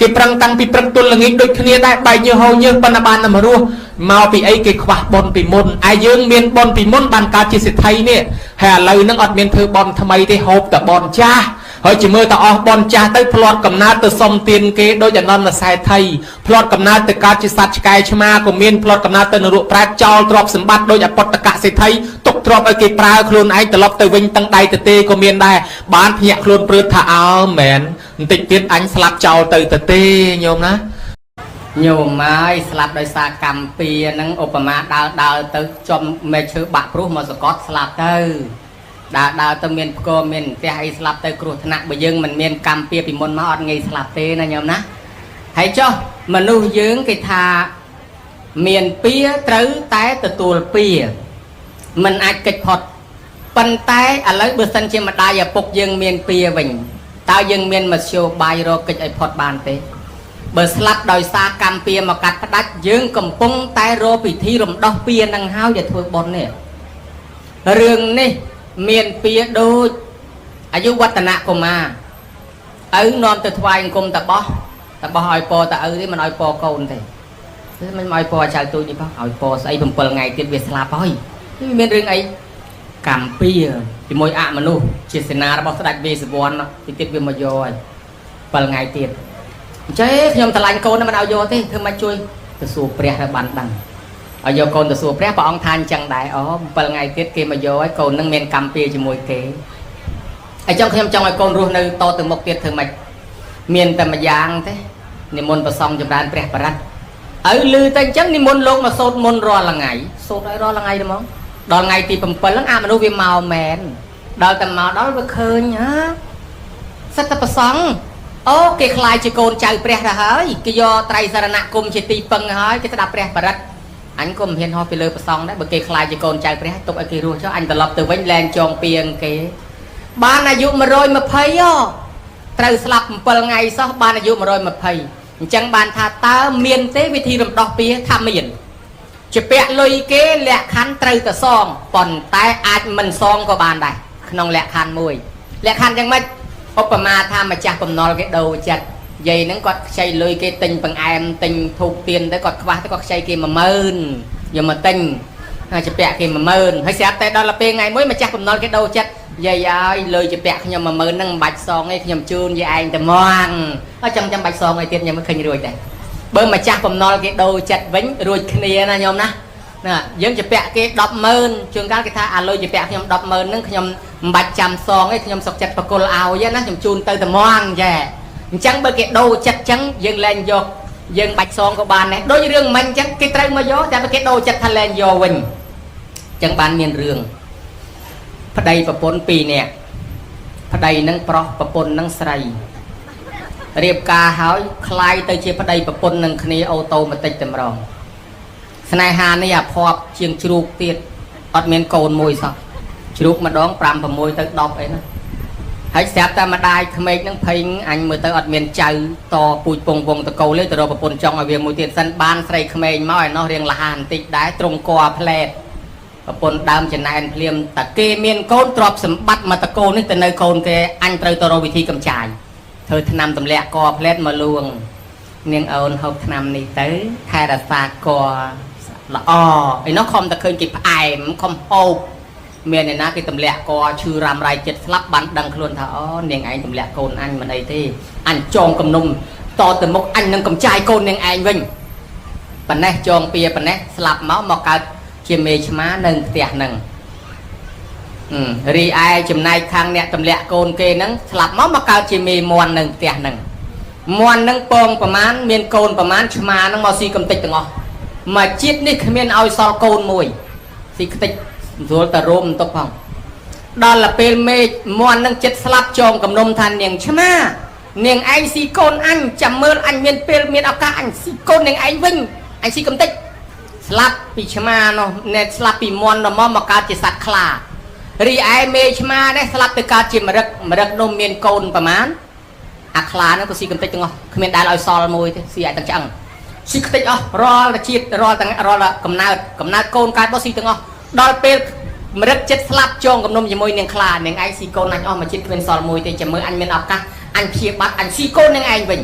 គេប្រឹងតាំងពីព្រឹកទល់ល្ងាចដូចគ្នាដែរបែកញើសហូរញើសប៉ុន្តែបានតែមករស់មកពីអីគេខ្វះបុណ្យពីមុនឯយើងមានបុណ្យពីមុនបានកើតជាសេដ្ឋីនេះហើយឥឡូវហ្នឹងអត់មានធ្វើបុណ្យថ្មីទេហូបតែបុណ្យចាស់ហើយជាមើលតែអស់បុណ្យចាស់ទៅផ្លាត់កំណើតទៅសុំទានគេដូចអនន្តសេដ្ឋីផ្លាត់កំណើតទៅកើតជាសត្វឆ្កែឆ្មាក៏មានផ្លាត់កំណើតទៅនរកប្រែតចោលទ្រព្យសម្បត្តិដូចអបតកសេដ្ឋីទុកទ្រព្យឲ្យគេប្រើខ្លួនឯងត្រឡប់ទៅវិញទាំងដៃទៅទេក៏មានដែរបានភ្ញាក់ខ្លួនព្រឺថាអើមែនបន្តិចទៀតអញស្លាប់ចោលទៅទៅទេញោមណា ញោមហើយស្លាប់ដោយសារកម្មពៀហ្នឹងឧបមាដើរដើរទៅចំមែឈើបាក់ព្រោះមកសកត់ស្លាប់ទៅដើរដើរទៅមានផ្គរមានផ្ទះអីស្លាប់ទៅគ្រោះថ្នាក់បើយើងមិនមានកម្មពៀពីមុនមកអត់ងាយស្លាប់ទេណាញោមណាហើយចុះមនុស្សយើងគេថាមានពៀត្រូវតែទទួលពៀមិនអាចកិច្ចផុតប៉ុន្តែឥឡូវបើសិនជាម្ដាយឪពុកយើងមានពៀវិញតើយើងមានមធ្យោបាយរកកិច្ចឲ្យផុតបានទេបើស្លាប់ដោយសារកម្មពៀមកកាត់ផ្ដាច់យើងកំពុងតែរកពិធីរំដោះពៀនឹងហើយដែលធ្វើបុណ្យនេះរឿងនេះមានពៀដូចអាយុវឌ្ឍនកុមារឪនាំទៅថ្វាយអង្គមតបោះតបោះឲ្យពតឪទេមិនឲ្យពកូនទេមិនឲ្យពចៅទូចនេះផងឲ្យពស្អី7ថ្ងៃទៀតវាស្លាប់ហើយវាមានរឿងអីកម្មពៀជាមួយអមនុស្សជាសេនារបស់ស្ដេចវេស្សវណ្ណទីទៀតវាមកយកហើយ7ថ្ងៃទៀតអញ្ចឹងខ្ញុំស្រឡាញ់កូនមិនឲ្យយកទេធ្វើមកជួយទៅសួរព្រះឲ្យបានដឹងឲ្យយកកូនទៅសួរព្រះព្រះអង្គថាអញ្ចឹងដែរអូ7ថ្ងៃទៀតគេមកយកឲ្យកូននឹងមានកម្មពៀជាមួយគេអញ្ចឹងខ្ញុំចង់ឲ្យកូនរស់នៅតទៅមុខទៀតធ្វើម៉េចមានតែមួយយ៉ាងទេនិមន្តប្រសង់ចម្រើនព្រះបរិត្តឪលឺតែអញ្ចឹងនិមន្តលោកមកសូត្រមន្តរាល់ថ្ងៃសូត្រឲ្យរាល់ថ្ងៃហ្មងដល់ថ្ងៃទី7ហ្នឹងអាមនុស្សវាមកមែនដល់តែមកដល់វាឃើញហ៎ សិតតែប្រសង់អូគេខ្លាយជាកូនចៅព្រះទៅហើយគេយកត្រៃសរណគមជាទីពឹងហើយគេស្ដាប់ព្រះបរិត្តអញក៏មិនហ៊ានហោះពីលើប្រសង់ដែរបើគេខ្លាយជាកូនចៅព្រះទុកឲ្យគេរស់ចុះអញត្រឡប់ទៅវិញលែងចងពីងគេបានអាយុ120ហ៎ត្រូវស្លាប់7ថ្ងៃសោះបានអាយុ120អញ្ចឹងបានថាតើមានទេវិធីរំដោះពៀថាមានជាពាក់លុយគេលក្ខខណ្ឌត្រូវតែសងប៉ុន្តែអាចមិនសងក៏បានដែរក្នុងលក្ខខណ្ឌមួយលក្ខខណ្ឌយ៉ាងម៉េចឧបមាថាម្ចាស់បំណុលគេដូរចិត្តយាយហ្នឹងគាត់ខ្ចីលុយគេទិញបង្អែមទិញធូបទៀនទៅគាត់ខ្វះទៅគាត់ខ្ចីគេ10000យកមកទិញហើយជាពាក់គេ10000ហើយស្រាប់តែដល់ពេលថ្ងៃមួយម្ចាស់បំណុលគេដូរចិត្តយាយអើយលុយជាពាក់ខ្ញុំ10000ហ្នឹងមិនបាច់សងទេខ្ញុំជូនយាយឯងតែម៉ងអត់ចាំចាំបាច់សងអីទៀតខ្ញុំមិនឃើញរួចដែរបើម្ចាស់បំណុលគេដូរចិត្តវិញរួចគ្នាណាញោមណាណាយើងជាពាក់គេ100,000ជួនកាលគេថាអាលុយជាពាក់ខ្ញុំ100,000ហ្នឹងខ្ញុំមិនបាច់ចាំសងទេខ្ញុំសុកចិត្តប្រគល់ឲ្យណាខ្ញុំជូនទៅតែម៉ងចាអញ្ចឹងបើគេដូរចិត្តអញ្ចឹងយើងលែងយកយើងបាច់សងក៏បានដែរដូចរឿងមិញអញ្ចឹងគេត្រូវមកយកតែបើគេដូរចិត្តថាលែងយកវិញអញ្ចឹងបានមានរឿងប្តីប្រពន្ធ2នាក់ប្តីនឹងប្រុសប្រពន្ធនឹងស្រីរៀបការហើយคล้ายទៅជាប្តីប្រពន្ធនឹងគ្នាអូតូម៉ាទិកតម្រងស្នេហានេះអាភ័ព្វជាងជ្រូកទៀតអត់មានកូនមួយសោះជ្រូកម្ដង5 6ទៅ10អីណាហើយស្រាប់តែម្ដាយក្មេកនឹងភ័យអញមើលទៅអត់មានចៅតពូជពងវងតកូលទេទៅរកប្រពន្ធចង់ឲ្យវាមួយទៀតសិនបានស្រីក្មេងមកឯណោះរៀងលះបន្តិចដែរត្រង់កផ្លែតប្រពន្ធដើមចំណែនភ្លាមតាគេមានកូនទ្រព្យសម្បត្តិមកតកូលនេះទៅនៅកូនគេអញត្រូវទៅរកវិធីកំចាយធ្វើថ្នាំទម្លាក់កផ្លែតមកលួងនាងអូនហូបថ្នាំនេះទៅថែរក្សាកល្អឯនោះខំតែឃើញគេផ្អែមខំហូបមានអ្នកណាគេទម្លាក់កឈឺរ៉ាំរ៉ៃចិត្តស្លាប់បានដឹងខ្លួនថាអូនាងឯងទម្លាក់កូនអញមិនអីទេអញចងគំនុំតទៅមុខអញនឹងកំចាយកូននាងឯងវិញប៉ណេះចងពៀប៉ណេះស្លាប់មកមកកើតជាមេឆ្មានៅផ្ទះហ្នឹងរីឯចំណែកខាងអ្នកទម្លាក់កូនគេហ្នឹងស្លាប់មកមកកើតជាមេមន់នៅផ្ទះហ្នឹងមន់ហ្នឹងពងប្រមាណមានកូនប្រមាណឆ្មាហ្នឹងមកស៊ីកំតិចទាំងអស់មួយជាតិនេះគ្មានឲ្យសល់កូនមួយស៊ីខ្ទេចស្រួលតែរោមបន្ទប់ផងដល់ទៅពេលមេឃមន់នឹងចិត្តស្លាប់ចងគំនុំថានាងឆ្មានាងឯងស៊ីកូនអញចាំមើលអញមានពេលមានឱកាសអញស៊ីកូននាងឯងវិញអញស៊ីកំតិចស្លាប់ពីឆ្មានោះណែស្លាប់ពីមន់ដល់មកមកកើតជាសត្វខ្លារីឯមេឆ្មានេះស្លាប់ទៅកើតជាមរឹកម្រឹកនោះមានកូនប្រមាណអាខ្លានោះក៏ស៊ីកំតិចទាំងអស់គ្មានដែលឲ្យសល់មួយទេស៊ីឲ្យទាំងឆ្អឹងស៊ីខ្ទេចអស់រាល់តែជាតិរាល់ទាំងរាល់កំណើតកំណើតកូនកើតមកស៊ីទាំងអស់ដល់ពេលមរឹកចិត្តស្លាប់ចងគំនុំជាមួយនាងខ្លានាងឯងស៊ីកូនអញអស់មួយជាតិគ្មានសល់មួយទេចាំមើលអញមានឱកាសអញព្យាបាទអញស៊ីកូននាងឯងវិញ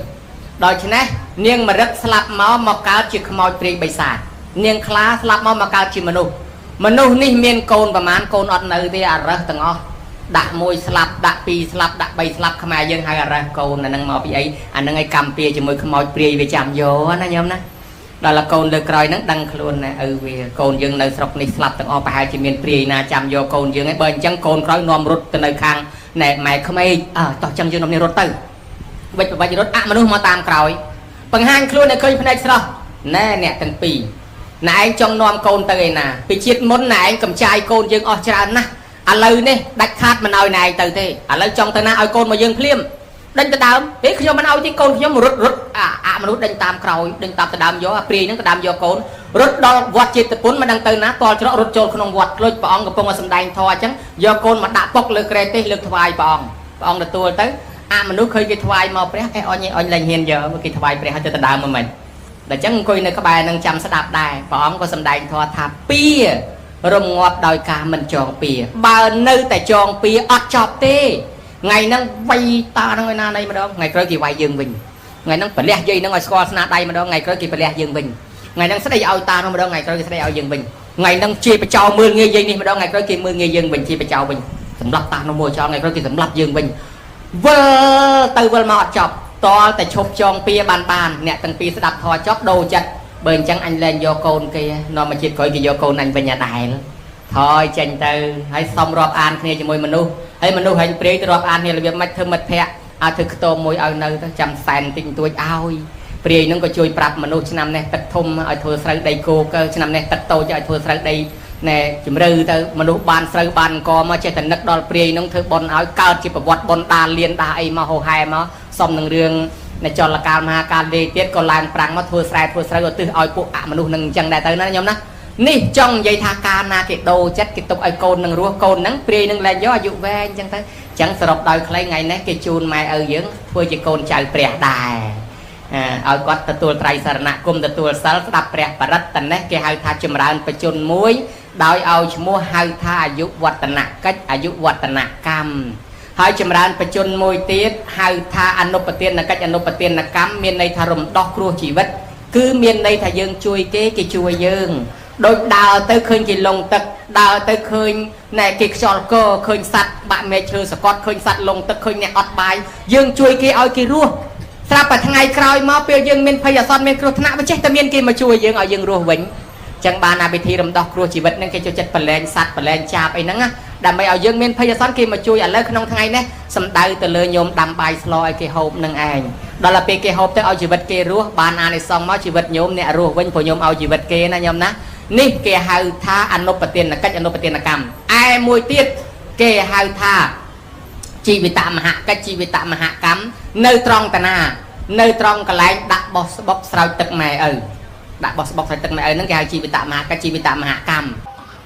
ដូច្នេះនាងមរឹកស្លាប់មកមកកើតជាខ្មោចព្រាយបិសាចនាងខ្លាស្លាប់មកមកកើតជាមនុស្សមនុស្សនេះមានកូនប្រមាណកូនអត់នៅទេអារើសទាំងអស់ដាក់មួយស្លាប់ដាក់ពីរស្លាប់ដាក់បីស្លាប់ខ្មែរយើងហៅអារើសកូនអានឹងមកពីអីអានឹងឲ្យកម្មពៀជាមួយខ្មោចព្រាយវាចាំយកណាញោមណាដល់កូនលើក្រោយហ្នឹងដឹងខ្លួនណាឪវាកូនយើងនៅស្រុកនេះស្លាប់ទាំងអស់ប្រហែលជាមានព្រាយណាចាំយកកូនយើងឯងបើអញ្ចឹងកូនក្រោយនាំរត់ទៅនៅខាងណែម៉ែក្មេកអើតោះចឹងយើងនាំនេះរត់ទៅវិច្ចបវិច្ចរត់អមនុស្សមកតាមក្រោយបង្ហាញខ្លួនឲ្យឃើញភ្នែកស្រស់ណែអ្នកទាំងពីរណែឯងចង់នាំកូនទៅឯណាពីជាតិមុនណែឯងកំចាយកូនយើងអស់ច្រើនណាស់ឥឡូវនេះដាច់ខាតមិនឲ្យណែឯងទៅទេឥឡូវចង់ទៅណាឲ្យកូនមកយើងភ្លាមដេញទៅដើមហេខ្ញុំមិនឲ្យទេកូនខ្ញុំរត់រត់អាមនុស្សដេញតាមក្រោយដេញតាមទៅដើមយកអាព្រាយហ្នឹងទៅដើមយកកូនរត់ដល់វត្តចេតពុនមិនដឹងទៅណាតល់ច្រករត់ចូលក្នុងវត្តលុចព្រះអង្គកំពុងតែសម្ដែងធម៌អញ្ចឹងយកកូនមកដាក់ពុកលើក្រែទេសលើកថ្វាយព្រះអង្គព្រះអង្គទទួលទៅអាមនុស្សឃើញគេថ្វាយមកព្រះអេអញអញលែងហ៊ានយកគេថ្វាយព្រះហើយទៅដើមមកមិនដល់អញ្ចឹងអង្គុយនៅក្បែរនឹងចាំស្ដាប់ដែរព្រះអង្គក៏សម្ដែងធម៌ថាពៀរំងាប់ដោយការមិនចងពៀបើនៅតែចងពៀអត់ចប់ទេថ្ងៃហ្នឹងវាយតាហ្នឹងឲ្យណាណីម្ដងថ្ងៃក្រោយគេវាយយើងវិញថ្ងៃហ្នឹងប្រលះយាយហ្នឹងឲ្យស្គាល់ស្នាដៃម្ដងថ្ងៃក្រោយគេប្រលះយើងវិញថ្ងៃហ្នឹងស្ដីឲ្យតាហ្នឹងម្ដងថ្ងៃក្រោយគេស្ដីឲ្យយើងវិញថ្ងៃហ្នឹងជាបចោមើលងាយយាយនេះម្ដងថ្ងៃក្រោយគេមើលងាយយើងវិញជាបចោវិញសម្លាប់តានោះមួយចោលថ្ងៃក្រោយគេសម្លាប់យើងវិញវិលទៅវិលមកអត់ចប់តលតែឈប់ចងពៀបានបានអ្នកទាំងពីរស្ដាប់ធម៌ចប់ដូរចិត្តបើអញ្ចឹងអញលែងយកកូនគេនាំមកជាតិក្រោយគេយកកូនអញវិញអាដែលថយចេញទៅហើយសុំរាប់អានគ្នាជាមួយមនុស្សហើយមនុស្សហែងព្រាយទៅរាប់អានគ្នារបៀបម៉េចធ្វើមិត្តភ័ក្តិឲ្យធ្វើខ្ទមមួយឲ្យនៅទៅចាំសែនតិចតួចឲ្យព្រាយនឹងក៏ជួយប្រាប់មនុស្សឆ្នាំនេះទឹកធំឲ្យធ្វើស្រូវដីគោកឆ្នាំនេះទឹកតូចឲ្យធ្វើស្រូវដី ណែជំរឿទៅមនុស្សបានស្រូវបានអង្គមកចេះតែនឹកដល់ព្រាយនឹងធ្វើបុណ្យឲ្យកើតជាប្រវត្តិបុណ្យដាលៀនដាអីមកហោហែមកសុំនឹងរឿងនៅចលកាលមហាកាលលេទៀតក៏ឡើងប្រាំងមកធ្វើស្រែធ្វើស្រូវឧទ្ទិសឲ្យពួកអមនុស្សនឹងអញ្ចឹងដែរទៅណាញោមណានេះចង់និយាយថាកាលណាគេដូរចិត្តគេទុកឲ្យកូននឹងរស់កូននឹងព្រាយនឹងលែងយកអាយុវែងអញ្ចឹងទៅអញ្ចឹងសរុបដោយខ្លីថ្ងៃនេះគេជូនម៉ែឪយើងធ្វើជាកូនចៅព្រះដែរឲ្យគាត់ទទួលត្រៃសរណគមទទួលសិលស្ដាប់ព្រះបរិត្តនេះគេហៅថាចម្រើនបជនមួយដោយឲ្យឈ្មោះហៅថាអាយុវឌ្ឍនកិច្ចអាយុវឌ្ឍនកម្មហើយចម្រើនបជនមួយទៀតហៅថាអនុបទានកិច្ចអនុបទានកម្មមានន័យថារំដោះគ្រោះជីវិតគឺមានន័យថាយើងជួយគេគេជួយយើងដូចដើរទៅឃើញគេលងទឹកដើរទៅឃើញណែគេខ្យល់កឃើញសัตว์បាក់មែកឈើសកត់ឃើញសัตว์លងទឹកឃើញអ្នកអត់បាយយើងជួយគេឲ្យគេរស់ស្រាប់តែថ្ងៃក្រោយមកពេលយើងមានភ័យអាសន្នមានគ្រោះថ្នាក់វាចេះតែមានគេមកជួយយើងឲ្យយើងរស់វិញចឹងបានអាពិធីរំដោះគ្រោះជីវិតហ្នឹងគេចូលចិត្តប្រឡែងសัตว์ប្រឡែងចាបអីហ្នឹងណាដើម្បីឲ្យយើងមានភ័យអាសន្នគេមកជួយឥឡូវក្នុងថ្ងៃនេះសំដៅទៅលើញោមដាំបាយស្លឲ្យគេហូបនឹងឯងដល់ទៅពេលគេហូបទៅឲ្យជីវិតគេរស់បានអានិសង្សមកជីវិតញោមអ្នករស់វិញព្រោះញោមឲ្យជីវិតគេណាញោមណានេះគេហៅថាអនុបទានកិច្ចអនុបទានកម្មឯមួយទៀតគេហៅថាជីវិតមហកិច្ចជីវិតមហកម្មនៅត្រង់តាណានៅត្រង់កន្លែងដាក់បោះស្បុកស្រោចទឹកម៉ែឪដាក់បោះស្បុកស្រោចទឹកម៉ែឪហ្នឹងគេហៅជីវិតមហកិច្ចជីវិតមហកម្ម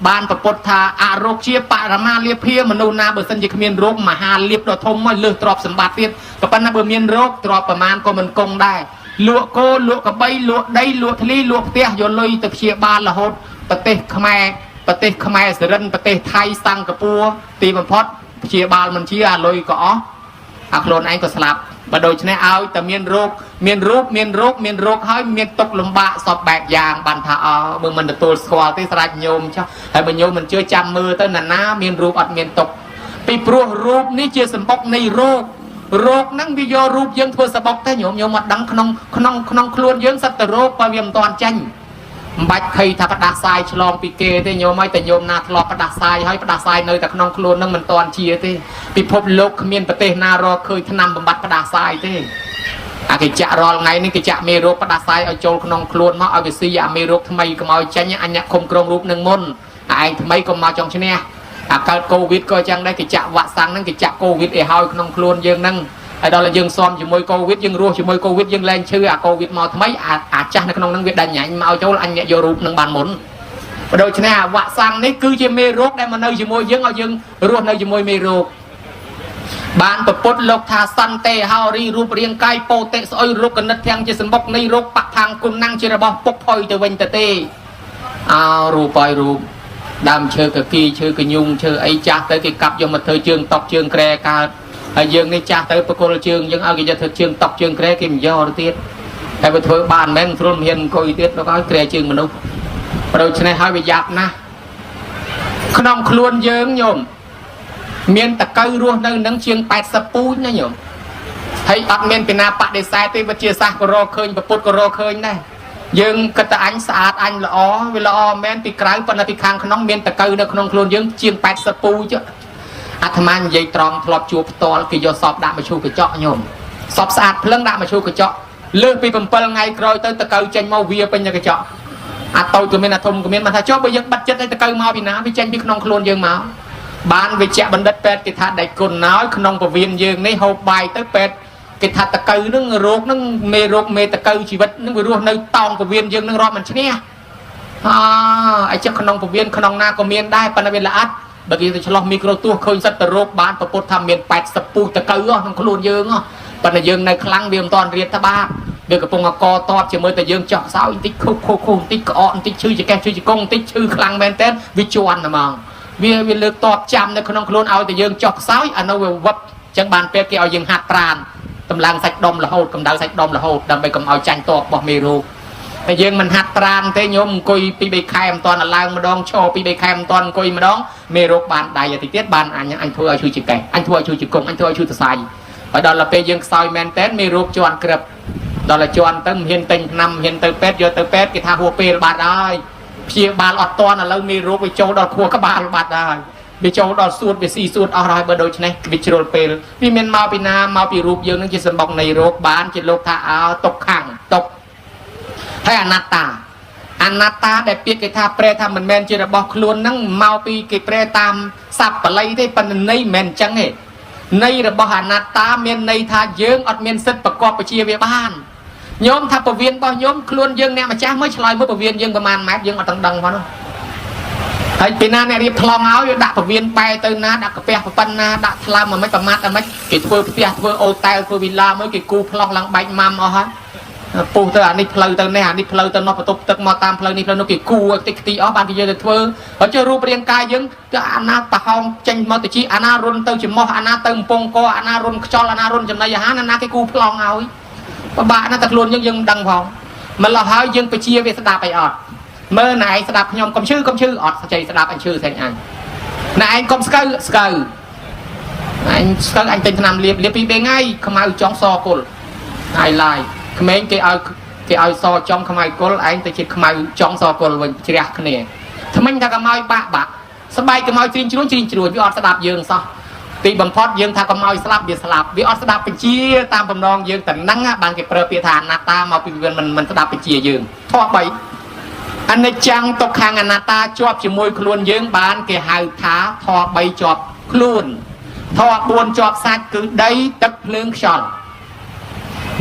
បានប្រពុតថាអរោគជាបរមាលាភាមនុស្សណាបើសិនជាគ្មានរោគមហាលាភដ៏ធំមកលើសទ្រព្យសម្បត្តិទៀតក៏ប៉ុន្តែបើមានរោគទ្រព្យប្រមាណក៏មិនគង់ដែរលក់គោលក់កបីលក់ដីលក់ធ្លីលក់ផ្ទះយកលុយទៅព្យាបាលរហូតប្រទេសខ្មែរប្រទេសខ្មែរសរិនប្រទេសថៃសិង្ហបុរីទីបំផុតព្យាបាលមិនជាអាលុយក៏អស់អាខ្លួនឯងក៏ស្លាប់បើដូច្នេះឲ្យតែមានរោគមានរូបមានរោគមានរោគហើយមានទុកលំបាកសពបែបយ៉ាងបានថាអើបើមិនទទួលស្គាល់ទេស្រេចញោមចុះហើយបើញោមមិនជឿចាំមើលទៅណាណាមានរូបអត់មានទុកពីព្រោះរូបនេះជាសម្បុកនៃរោគរោគហ្នឹងវាយករូបយើងធ្វើសម្បុកទេញោមញោមអត់ដឹងក្នុងក្នុងក្នុងខ្លួនយើងសិតតែរោគបើវាមិនទាន់ចេញមិនបាច់ភ័យថាផ្ដាសាយឆ្លងពីគេទេញោមហើយតែញោមណាធ្លាប់ផ្ដាសាយហើយផ្ដាសាយនៅតែក្នុងខ្លួននឹងមិនទាន់ជាទេពិភពលោកគ្មានប្រទេសណារកឃើញថ្នាំបំបត្តិផ្ដាសាយទេអាគេចាក់រាល់ថ្ងៃនេះគេចាក់មេរោគផ្ដាសាយឲ្យចូលក្នុងខ្លួនមកឲ្យវាស៊ីអាមេរោគថ្មីកុំឲ្យចេញអញអ្នកឃុំក្រងរូបនឹងមុនឯងថ្មីកុំមកចង់ឈ្នះអាកើតកូវីដក៏ចឹងដែរគេចាក់វ៉ាក់សាំងហ្នឹងគេចាក់កូវីដឲ្យហើយក្នុងខ្លួនយើងហ្នឹងហើយដល់តែយើងស៊ាំជាមួយកូវីដយើងរស់ជាមួយកូវីដយើងលែងឈឺអាកូវីដមកថ្មីអាចាស់នៅក្នុងហ្នឹងវាដាច់ញ៉ាញ់មកចូលអញអ្នកយករូបនឹងបានមុនដូច្នេះអាវ៉ាក់សាំងនេះគឺជាមេរោគដែលមកនៅជាមួយយើងឲ្យយើងរស់នៅជាមួយមេរោគបានប្រពុតលោកថាសន្តិហោរីរូបរាងកាយពោតិស្អុយរូបកណិតទាំងជាសម្បុកនៃរោគបឋាងគុណណាំងជារបស់ពុកផុយទៅវិញទៅទេអោរូបឲ្យរូបដើមឈើកគីឈើកញុងឈើអីចាស់ទៅគេកាប់យកមកធ្វើជើងតុកជើងក្រែកើតហើយយើងនេះចាស់ទៅបកគលជើងយើងឲ្យគេយកធ្វើជើងតុកជើងក្រែគេមិនយកទៅទៀតតែបើធ្វើបានមិនស្រួលមិនហ៊ានអង្គុយទៀតដល់ឲ្យក្រែជើងមនុស្សដូច្នេះហើយវាយ៉ាប់ណាស់ក្នុងខ្លួនយើងញោមមានតកៅរស់នៅនឹងជាង80ពូជណាញោមហើយអត់មានពីណាបដិសេធទេវិទ្យាសាស្ត្រក៏រកឃើញពុទ្ធក៏រកឃើញដែរយើងគិតតែអញស្អាតអញល្អវាល្អមែនពីក្រៅប៉ុន្តែពីខាងក្នុងមានតកៅនៅក្នុងខ្លួនយើងជាង80ពូជអាត្មានិយាយត្រង់ធ្លាប់ជួបផ្ទាល់គេយកសពដាក់មកឈូសកញ្ចក់ញោមសពស្អាតភ្លឹងដាក់មកឈូសកញ្ចក់លើសពី7ថ្ងៃក្រោយទៅតកៅចេញមកវាពេញកញ្ចក់អាតូចក៏មានអាធំក៏មានបានថាចុះបើយើងបិទចិត្តឲ្យតកៅមកពីណាវាចេញពីក្នុងខ្លួនយើងមកបានវិជ្ជបណ្ឌិតពេទ្យគេថាដៃគុណហើយក្នុងពវៀនយើងនេះហូបបាយទៅពេទ្យគេថាតកៅនឹងរោគនឹងមេរោគមេតកៅជីវិតនឹងវារស់នៅតោងពវៀនយើងនឹងរាប់មិនឈ្នះអអីចឹងក្នុងពវៀនក្នុងណាក៏មានដែរប៉ុន្តែវាល្អិតបើគេទៅឆ្លោះមីក្រូទស្សន៍ឃើញសិតតរោគបានប្រពុតថាមាន80ពូជតកៅក្នុងខ្លួនយើងប៉ុន្តែយើងនៅខ្លាំងវាមិនតាន់រៀបត្បាតវាកំពុងកតបជាមួយតែយើងចោះខ្សោយបន្តិចខុសខុសខុសបន្តិចក្អកបន្តិចឈឺចកេះឈឺជង្គង់បន្តិចឈឺខ្លាំងមែនតើវាជន់ហ្មងវាលើកតបចាំនៅក្នុងខ្លួនឲ្យតែយើងចោះខ្សោយអានោះវាវឹបចឹងបានពេលគេឲ្យយើងហាត់ប្រានតម្លើងសាច់ដុំរហូតកម្ដៅសាច់ដុំរហូតដើម្បីកុំឲ្យចាញ់តបរបស់មេរោគតែយើងមិនហាត់ប្រានទេញោមអង្គុយពី3ខែមិនទាន់ឡើងម្ដងឈរពី3ខែមិនទាន់អង្គុយម្ដងមេរោគបានដៃតិចទៀតបានអញធ្វើឲ្យឈឺចកេះអញធ្វើឲ្យឈឺជង្គង់អញធ្វើឲ្យឈឺសរសៃហើយដល់ពេលយើងខ្សោយមែនតើមេរោគជន់ក្រឹបដល់តែជន់ទៅមិនហ៊ានទិញថ្នាំមិនហ៊ានទៅពេទ្យយកទៅពេទ្យគេថាហួសពេលបាត់ហើយព្យាបាលអត់ទាន់ឥឡូវមេរោគវាចូលដល់ខួរក្បាលបាត់ហើយវាចូលដល់សួតវាស៊ីសួតអស់ហើយបើដូច្នេះវាជ្រុលពេលវាមានមកពីណាមកពីរូបយើងនឹងជាសម្បុកនៃរោគបានជាលោកថាអើទុកខាងទុកហើយអនត្តា អនត្តាដែលពាក្យគេថាប្រែថាមិនមែនជារបស់ខ្លួនហ្នឹងមកពីគេប្រែតាមស័ព្ទបាលីទេប៉ុន្តែន័យមិនមែនអញ្ចឹងទេន័យរបស់អនត្តាមានន័យថាយើងអត់មានសិទ្ធិប្រកបវិជាវាបានញោមថាពវៀនរបស់ញោមខ្លួនយើងអ្នកម្ចាស់មើលឆ្លើយមើលពវៀនយើងប្រហែលម៉ែត្រយើងអត់ទាំងដឹងផងនោះហើយពីណាអ្នករៀបប្លង់ឲ្យដាក់ពវៀនបែទៅណាដាក់កាពះប៉ុណ្ណាដាក់ថ្លើមមិនប្រមាថអាមិនគេធ្វើផ្ទះធ្វើអូតែលធ្វើវីឡាមួយគេគូប្លង់ឡើងបែកម៉ាំអស់ហើយពុះទៅអានេះផ្លូវទៅនេះអានេះផ្លូវទៅនោះបន្ទប់ទឹកមកតាមផ្លូវនេះផ្លូវនោះគេគូឲ្យតិចខ្ទីអស់បានគេយកទៅធ្វើហើយចុះរូបរាងកាយយើងទៅអាណាប្រហោងចេញមកទៅជីអាណារុនទៅច្រមុះអាណាទៅកំពង់កអាណារុនខ្យល់អាណារុនចំណីអាហារអាណាគេគូប្លង់ឲ្យពិបាកណាស់តែខ្លួនយើងយើងមិនដឹងផងម្ល៉េះហើយយើងបជាវាស្ដាប់អីអត់មើលណែឯងស្ដាប់ខ្ញុំកុំឈឺកុំឈឺអត់ស្ចៃស្ដាប់អញឈឺស្អែកអញណែឯងកុំស្កូវស្កូវអញស្កូវអញទិញថ្នាំលាបលាបពីរបីថ្ងៃខ្មៅចង់សគុលហើយឡាយក្មេងគេឲ្យគេឲ្យសចង់ខ្មៅគុលឯងទៅជាខ្មៅចង់សគុលវិញជ្រះគ្នាថ្មិញថាកុំឲ្យបាក់បាក់ស្បែកកុំឲ្យជ្រីងជ្រួញជ្រីងជ្រួញវាអត់ស្ដាប់យើងសោះទីបំផុតយើងថាកុំឲ្យស្លាប់វាស្លាប់វាអត់ស្ដាប់បញ្ជាតាមបំណងយើងតែហ្នឹងបានគេប្រើពាក្យថាអនត្តាមកពីវាមិនស្ដាប់បញ្ជាយើងធម៌3អនិច្ចំទុក្ខំអនត្តាជាប់ជាមួយខ្លួនយើងបានគេហៅថាធម៌3ជាប់ខ្លួនធម៌4ជាប់សាច់គឺដីទឹកភ្លើងខ្យល់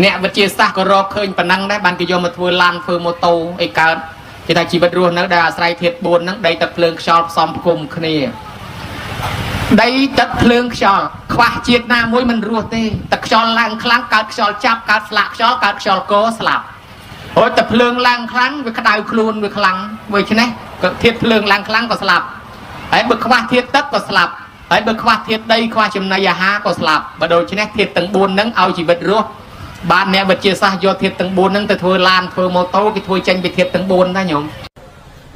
អ្នកវិទ្យាសាស្ត្រក៏រកឃើញប៉ុណ្ណឹងដែរបានគេយកមកធ្វើឡានធ្វើម៉ូតូអីកើតគេថាជីវិតរស់នៅដែលអាស្រ័យធាតុ4ហ្នឹងដីទឹកភ្លើងខ្យល់ផ្សំផ្គុំគ្នាដីទឹកភ្លើងខ្យល់ខ្វះជាតិណាមួយមិនរស់ទេទឹកខ្យល់ឡើងខ្លាំងកើតខ្យល់ចាប់កើតស្លាកខ្យល់កើតខ្យល់កស្លាប់ហូចតែភ្លើងឡើងខ្លាំងវាក្តៅខ្លួនវាខ្លាំងដូច្នេះក៏ធាតុភ្លើងឡើងខ្លាំងក៏ស្លាប់ហើយបើខ្វះធាតុទឹកក៏ស្លាប់ហើយបើខ្វះធាតុដីខ្វះចំណីអាហារក៏ស្លាប់បើដូច្នេះធាតុទាំង4ហ្នឹងឲ្យជីវិតរស់បានអ្នកវិទ្យាសាស្ត្រយកធាតុទាំង4ហ្នឹងទៅធ្វើឡានធ្វើម៉ូតូគេធ្វើចេញពីធាតុទាំង4ណាញោម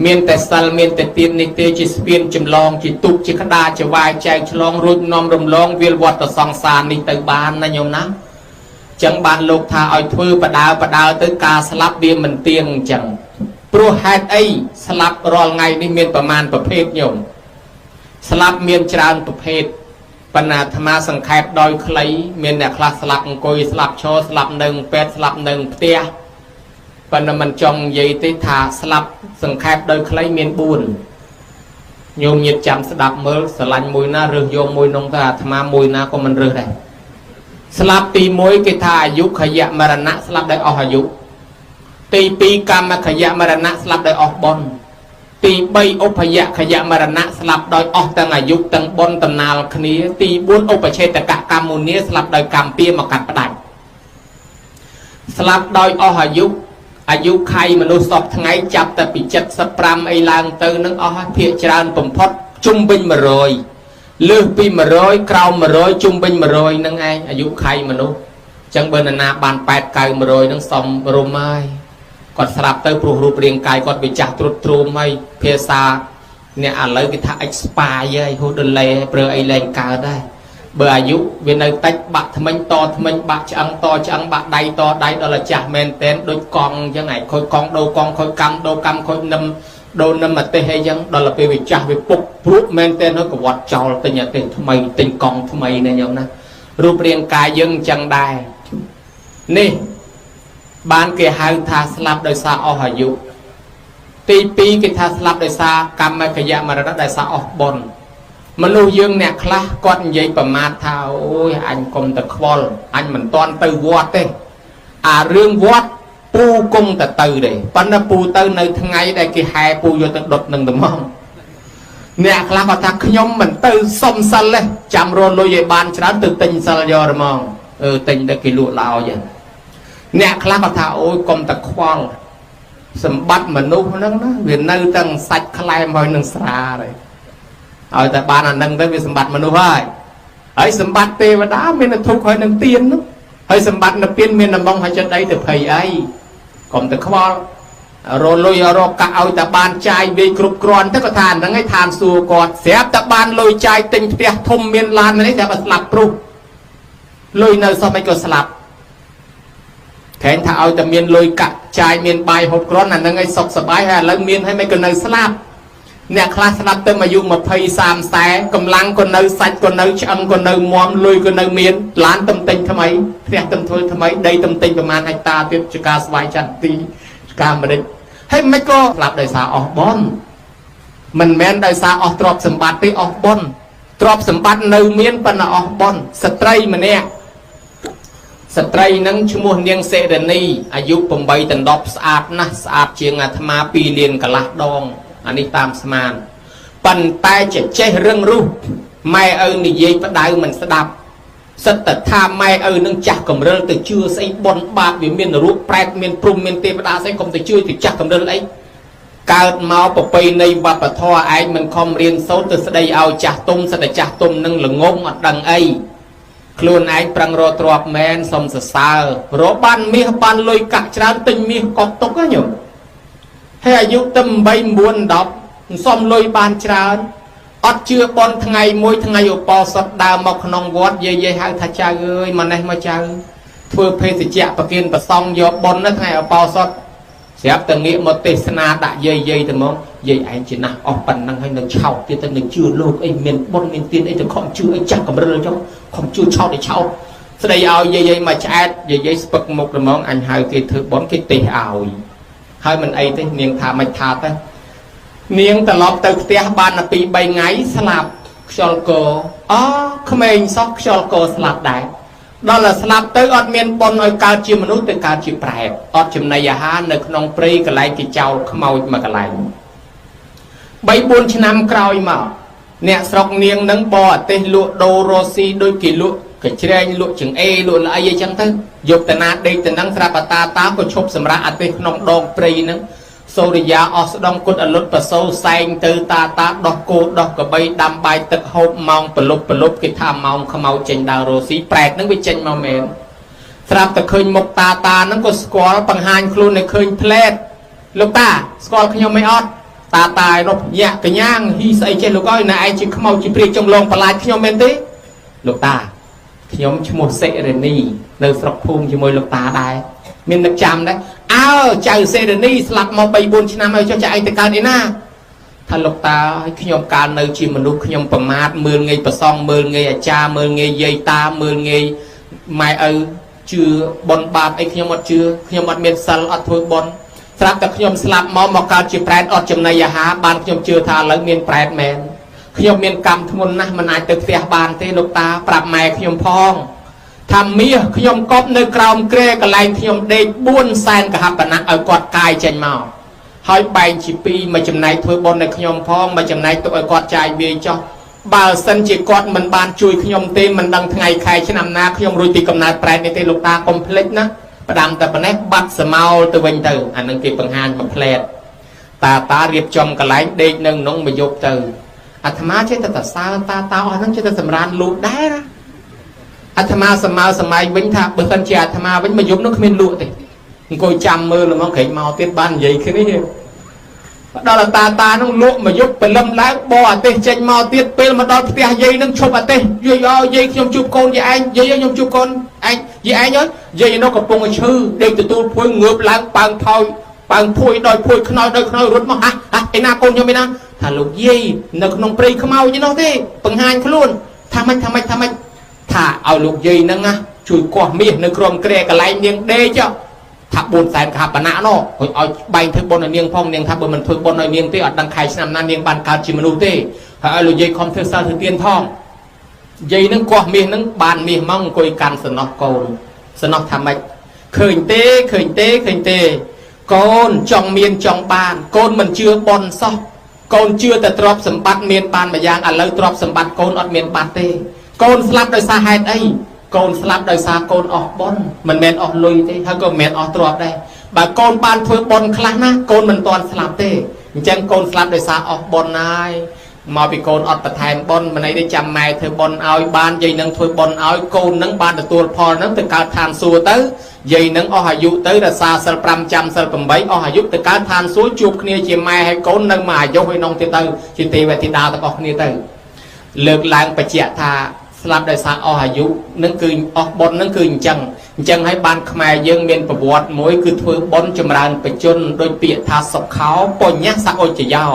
មានតែសិលមានតែទាននេះទេជាស្ពានចម្លងជាទូកជាក្តារជាវាយចែកឆ្លងរួចនាំរំលងវាលវត្តសង្សារនេះទៅបានណាញោមណាចឹងបានលោកថាឲ្យធ្វើបដើបដើទៅការស្លាប់វាមិនទៀងអញ្ចឹងព្រោះហេតុអីស្លាប់រាល់ថ្ងៃនេះមានប្រមាណប្រភេទញោមស្លាប់មានច្រើនប្រភេទបណ្ណាអាត្មាសង្ខេបដោយខ្លីមានអ្នកខ្លះស្លាប់អង្គុយស្លាប់ឈរស្លាប់នៅពេទ្យស្លាប់នៅផ្ទះប៉ុន្តែមិនចង់និយាយទេថាស្លាប់សង្ខេបដោយខ្លីមាន4ញោមញាតចាំស្ដាប់មើលស្រឡាញ់មួយណារើសយកមួយនោះទៅអាត្មាមួយណាក៏មិនរើសដែរស្លាប់ទី1គេថាអាយុខយមរណៈស្លាប់ដោយអស់អាយុទី2កម្មខយមរណៈស្លាប់ដោយអស់បុណ្យទី3ឧបយខយមរណៈស្លាប់ដោយអស់ទាំងអាយុទាំងបុណ្យតំណាលគ្នាទី4ឧបឆេតកកម្មមុនីស្លាប់ដោយកម្មពៀមកកាត់ផ្ដាច់ស្លាប់ដោយអស់អាយុអាយុខៃមនុស្សសពថ្ងៃចាប់តែពី75អីឡើងទៅនឹងអស់ហើយភាកច្រើនបំផុតជុំវិញ100លើសពី100ក្រោម100ជុំវិញ100នឹងឯងអាយុខៃមនុស្សអញ្ចឹងបើនរណាបាន8 9 100នឹងសំរុំហើយគាត់ស្លាប់ទៅព្រោះរូបរាងកាយគាត់វាចាស់ទ្រុឌទ្រោមហើយភាសាអ្នកឥឡូវគេថា expire ហើយហូដលេប្រើអីលែងកើតដែរបើអាយុវានៅតិចបាក់ថ្មិញតថ្មិញបាក់ឆ្អឹងតឆ្អឹងបាក់ដៃតដៃដល់អាចាស់មែនតែនដូចកង់អញ្ចឹងឯងខូចកង់ដូរកង់ខូចកម្មដូរកម្មខូចនឹមដូរនឹមអាទេសអីចឹងដល់ពេលវាចាស់វាពុកព្រួកមែនតែនហើយក៏វត្តចោលទិញអាទេសថ្មីទិញកង់ថ្មីណាញោមណារូបរាងកាយយើងអញ្ចឹងដែរនេះបានគេហៅថាស្លាប់ដោយសារអស់អាយុទី2គេថាស្លាប់ដោយសារកម្មខយមរណៈដោយសារអស់បុណ្យមនុស្សយើងអ្នកខ្លះគាត់និយាយប្រមាថថាអូយអញកុំតែខ្វល់អញមិនតាន់ទៅវត្តទេអារឿងវត្តពូគង់តែទៅទេប៉ុន្តែពូទៅនៅថ្ងៃដែលគេហែពូយកទៅដុតនឹងត្មងអ្នកខ្លះគាត់ថាខ្ញុំមិនទៅសុំសិលទេចាំរលុយឲ្យបានច្រើនទៅទិញសិលយកហ្មងអឺទិញទៅគេលក់ឡោចឹងអ្នកខ្លះគាត់ថាអូយកុំតែខ្វល់សម្បត្តិមនុស្សហ្នឹងណាវានៅទាំងសាច់ក្លែមហើយនឹងស្រាទេឲ្យតែបានអានឹងទៅវាសម្បត្តិមនុស្សហើយហើយសម្បត្តិទេវតាមានធុកហើយនឹងទៀននោះហើយសម្បត្តិនិព្វានមានដំបងហើយចិត្តអីទៅភ័យអីកុំតែខ្វល់រលុយរកកាក់ឲ្យតែបានចាយវាយគ្រប់គ្រាន់ទៅក៏ថាហ្នឹងឯងឋានសួគ៌គាត់ស្រាប់តែបានលុយចាយទិញផ្ទះធំមានឡាននេះតែបើស្លាប់ព្រុសលុយនៅសោះមិនក៏ស្លាប់ក្រែងថាឲ្យតែមានលុយកាក់ចាយមានបាយហូបគ្រាន់អាហ្នឹងឯងសុខសប្បាយហើយឥឡូវមានហើយមិនក៏នៅស្លាប់អ្នកខ្លះស្លាប់ទៅអាយុ20 30 40កម្លាំងក៏នៅសាច់ក៏នៅឆ្អឹងក៏នៅមាំលុយក៏នៅមានឡានទំទិញថ្មីផ្ទះទំធ្វើថ្មីដីទំទិញប្រមាណហិកតាទៀតចការស្វាយចន្ទទីចការម្រេច ហើយមិនក៏ស្លាប់ដោយសារអស់បុណ្យមិនមែនដោយសារអស់ទ្រព្យសម្បត្តិទេអស់បុណ្យទ្រព្យសម្បត្តិនៅមានប៉ុន្តែអស់បុណ្យស្ត្រីម្នាក់ស្ត្រីនឹងឈ្មោះនាងសិរនីអាយុ8ដណ្ដប់ស្អាតណាស់ស្អាតជាងអាត្មា2លានកន្លះដងអានេះតាមស្មានប៉ុន្តែចេះចេះរឹងរូសម៉ែឪនិយាយផ្ដៅមិនស្ដាប់សិតតែថាម៉ែឪនឹងចាស់កំរិលទៅជឿស្អីបុណ្យបាបវាមានរូបប្រែតមានព្រំមានទេវតាស្អីកុំទៅជឿទៅចាស់កំរិលអីកើតមកប្រពៃណីវប្បធម៌ឯងមិនខំរៀនសូត្រទៅស្ដីឲ្យចាស់ទុំសិតតែចាស់ទុំនឹងល្ងងអត់ដឹងអីខ្លួនឯងប្រឹងរកទ្រព្យមែនសុំសរសើររកបានមាសបានលុយកាក់ច្រើនទិញមាសកប់ទុកហ៎ញោមហើយអាយុទៅ8 9 10សុំលុយបានច្រើនអត់ជឿបនថ្ងៃមួយថ្ងៃឧបោសថដើមមកក្នុងវត្តយាយយាយហៅថាចៅអើយមកនេះមកចៅធ្វើភេសជ្ជៈប្រគិនប្រសង់យកបនណាថ្ងៃឧបោសថស្រាប់តែងាកមកទេសនាដាក់យាយយាយទៅមកយាយឯងជាណាស់អស់ប៉ុណ្ណឹងហើយនៅឆោតទៀតទៅនឹងជឿលោកអីមានបុណ្យមានទានអីទៅខំជឿអីចាស់កំរិលចុះខំជឿឆោតឲ្យឆោតស្ដីឲ្យយាយយាយមកឆ្អែតយាយយាយស្ពឹកមុខល្មងអញហៅគេធ្វើបុណ្យគេទេសឲ្យហើយមិនអីទេនាងថាមិនថាទេនាងត្រឡប់ទៅផ្ទះបានតែ2 3ថ្ងៃស្លាប់ខ្យល់កអូក្មេងសោះខ្យល់កស្លាប់ដែរដល់តែស្លាប់ទៅអត់មានបុណ្យឲ្យកើតជាមនុស្សទៅកើតជាប្រែតអត់ចំណីអាហារនៅក្នុងព្រៃកន្លែងគេចោលខ្មោចមួយកន្លែង3 4ឆ្នាំក្រោយមកអ្នកស្រុកនាងនឹងបរទេសលក់ដូររស៊ីដូចគេលក់កញ្ច្រែងលក់ចង្អេលក់ល្អីអីចឹងទៅយកតាណាដេកទៅនឹងស្រាប់តាតាក៏ឈប់សម្រាប់អទេសក្នុងដងព្រៃនឹងសូរិយាអស់ស្ដងគុតអលុតប្រសូសែងទៅតាតាដោះគោដោះកបីដាំបាយទឹកហូបម៉ោងប្រលប់ប្រលប់គេថាម៉ោងខ្មៅចេញដើររស៊ីប្រែតនឹងវាចេញមកមែនស្រាប់តែឃើញមុខតាតានឹងក៏ស្គាល់បង្ហាញខ្លួនឲ្យឃើញផ្លែតលោកតាស្គាល់ខ្ញុំមិនអត់តាតាឯនោះញាក់កញ្ញាងហ៊ីស្អីចេះលោកអើយណែឯងជាខ្មៅជាព្រាយចុងលងប្រឡាចខ្ញុំមែនទេលោកតាខ្ញុំឈ្មោះសិរនីនៅស្រុកភូមិជាមួយលោកតាដែរមាននឹកចាំដែរអើចៅសិរនីស្លាប់មក3 4ឆ្នាំហើយចុះចាឯងទៅកើតឯណាថាលោកតាឲ្យខ្ញុំកាលនៅជាមនុស្សខ្ញុំប្រមាថមើលងាយប្រសងមើលងាយអាចារ្យមើលងាយយាយតាមើលងាយម៉ែឪជឿបុណ្យបាបអីខ្ញុំអត់ជឿខ្ញុំអត់មានសិលអត់ធ្វើបុណ្យស្រាប់តែខ្ញុំស្លាប់មកមកកើតជាប្រែតអត់ចំណីអាហារបានខ្ញុំជឿថាឥឡូវមានប្រែតមែនខ្ញុំមានកម្មធ្ងន់ណាស់មិនអាចទៅផ្ទះបានទេលោកតាប្រាប់ម៉ែខ្ញុំផងថាមាសខ្ញុំកប់នៅក្រោមគ្រែកន្លែងខ្ញុំដេក4សែនកហបណៈឲ្យគាត់កាយចេញមកហើយបែងជាពីរមួយចំណែកធ្វើបុណ្យឲ្យខ្ញុំផងមួយចំណែកទុកឲ្យគាត់ចាយវាយចោះបើសិនជាគាត់មិនបានជួយខ្ញុំទេមិនដឹងថ្ងៃខែឆ្នាំណាខ្ញុំរួចពីកំណើតប្រែតនេះទេលោកតាកុំភ្លេចណាផ្ដាំតែប៉ុណ្ណេះបាត់សមោលទៅវិញទៅអានឹងគេបង្ហាញមួយផ្លែតតាតារៀបចំកន្លែងដេកនៅក្នុងមួយយប់ទៅអាត្មាចេះតែសើតាតាអស់ហ្នឹងចេះតែសម្រានលូកដែរណាអាត្មាសម័យសម័យវិញថាបើសិនជាអាត្មាវិញមួយយប់នោះគ្មានលក់ទេអង្គុយចាំមើលល្មងក្រែងមកទៀតបាននិយាយគ្នាដល់តាតានោះលក់មួយយប់ព្រលឹមឡើងបរអាទេសចេញមកទៀតពេលមកដល់ផ្ទះយាយនឹងឈប់អាទេសយាយអើយាយខ្ញុំជួបកូនយាយឯងយាយខ្ញុំជួបកូនឯងយាយឯងអើយយាយនោះកំពុងតែឈឺដេកទទួលភួយងើបឡើងប៉ើងផោយប៉ើងភួយដោយភួយខ្នើយដោយខ្នើយរត់មកហ่ะហ่ะឯណាកូនខ្ញុំឯណាថាលោកយាយនៅក្នុងព្រៃខ្មោចនោះទេបង្ហាញខ្លួនថាម៉េចថាម៉េចថាម៉េចថាឲ្យលោកយាយហ្នឹងណាជួយគាស់មាសនៅក្រោមគ្រែកន្លែងនាងដេកថា4សែនកហបណៈនោះឲ្យបែងធ្វើបុណ្យឲ្យនាងផងនាងថាបើមិនធ្វើបុណ្យឲ្យនាងទេអត់ដឹងខែឆ្នាំណានាងបានកើតជាមនុស្សទេហើយឲ្យលោកយាយខំធ្វើសិលធ្វើទានផងយាយនឹងគាស់មាសនឹងបានមាសមកអង្គុយកាន់សំណោះកូនសំណោះថាម៉េចឃើញទេឃើញទេឃើញទេកូនចង់មានចង់បានកូនមិនជឿបុណ្យសោះកូនជឿតែទ្រព្យសម្បត្តិមានបានមួយយ៉ាងឥឡូវទ្រព្យសម្បត្តិកូនអត់មានបាត់ទេកូនស្លាប់ដោយសារហេតុអីកូនស្លាប់ដោយសារកូនអស់បុណ្យមិនមែនអស់លុយទេហើយក៏មិនមែនអស់ទ្រព្យដែរបើកូនបានធ្វើបុណ្យខ្លះណាកូនមិនទាន់ស្លាប់ទេអញ្ចឹងកូនស្លាប់ដោយសារអស់បុណ្យហើយមកពីកូនអត់បន្ថែមបុណ្យមិនអីទេចាំម៉ែធ្វើបុណ្យឲ្យបានយាយនឹងធ្វើបុណ្យឲ្យកូននឹងបានទទួលផលនឹងទៅកើតឋានសួគ៌ទៅយាយនឹងអស់អាយុទៅរក្សាសិល5ចាំសិល8អស់អាយុទៅកើតឋានសួគ៌ជួបគ្នាជាម៉ែហើយកូននឹងមកអាយុឲ្យនងទៀតទៅជាទេវធីតាទាំងអស់គ្នាទៅលើកឡើងបញ្ជាក់ថាស្លាប់ដោយសារអស់អាយុនឹងគឺអស់បុណ្យនឹងគឺអញ្ចឹងអញ្ចឹងហើយបានខ្មែរយើងមានប្រវត្តិមួយគឺធ្វើបុណ្យចម្រើនបជនដោយពាក្យថាសុខោបញ្ញសអុចយោ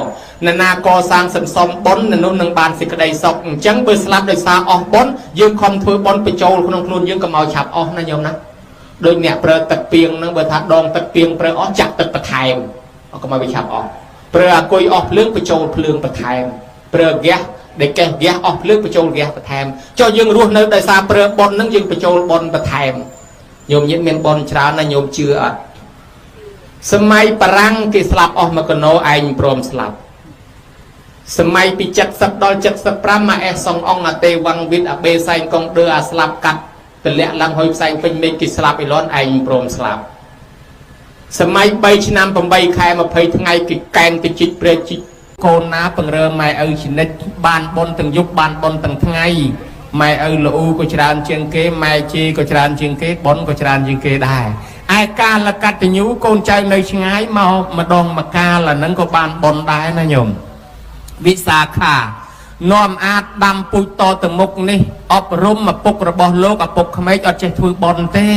នរណាកសាងសន្សំបុណ្យនោះនឹងបានសេចក្តីសុខអញ្ចឹងបើស្លាប់ដោយសារអស់បុណ្យយើងខំធ្វើបុណ្យបញ្ចូលក្នុងខ្លួនយើងកុំឲ្យឆាប់អស់ណាញោមណាដូចអ្នកប្រើទឹកពីងហ្នឹងបើថាដងទឹកពីងប្រើអស់ចាក់ទឹកបន្ថែម កុំឲ្យវាឆាប់អស់ប្រើអាគុយអស់ភ្លើងបញ្ចូលភ្លើងបន្ថែមប្រើហ្គាសដែលកេះហ្គាសអស់ភ្លើងបញ្ចូលហ្គាសបន្ថែមចុះយើងរស់នៅដោយសារប្រើប៉ុនហ្នឹងយើងបញ្ចូលប៉ុនបន្ថែមញោមញាតមានប៉ុនច្រើនណាស់ញោមជឿអត់សម័យបារាំងគេស្លាប់អស់មួយកណោឯងព្រមស្លាប់សម័យពី70ដល់75ម៉ាអេសសុងអងអាតេវ៉ាំងវិតអាបេសែងកុងដឺអាស្លាប់កាត់ទលាក់ឡើងហុយផ្សែងពេញមេឃគេស្លាប់អ៊ីឡនឯងព្រមស្លាប់សម័យ3ឆ្នាំ8ខែ20ថ្ងៃគេកែនទៅជីកព្រែកជីកកូនណាពង្រើម៉ែឪជានិច្ចបានបុណ្យទាំងយប់បានបុណ្យទាំងថ្ងៃម៉ែឪលូក៏ច្រើនជាងគេម៉ែជីក៏ច្រើនជាងគេបុណ្យក៏ច្រើនជាងគេដែរឯកាលកតញ្ញូកូនចៅនៅឆ្ងាយមកម្ដងមកកាលអាហ្នឹងក៏បានបុណ្យដែរណាញោមវិសាខានាំអាចដាំពូជតទៅមុខនេះអប់រំឪពុករបស់លោកឪពុកក្មេកអត់ចេះធ្វើបុណ្យទេ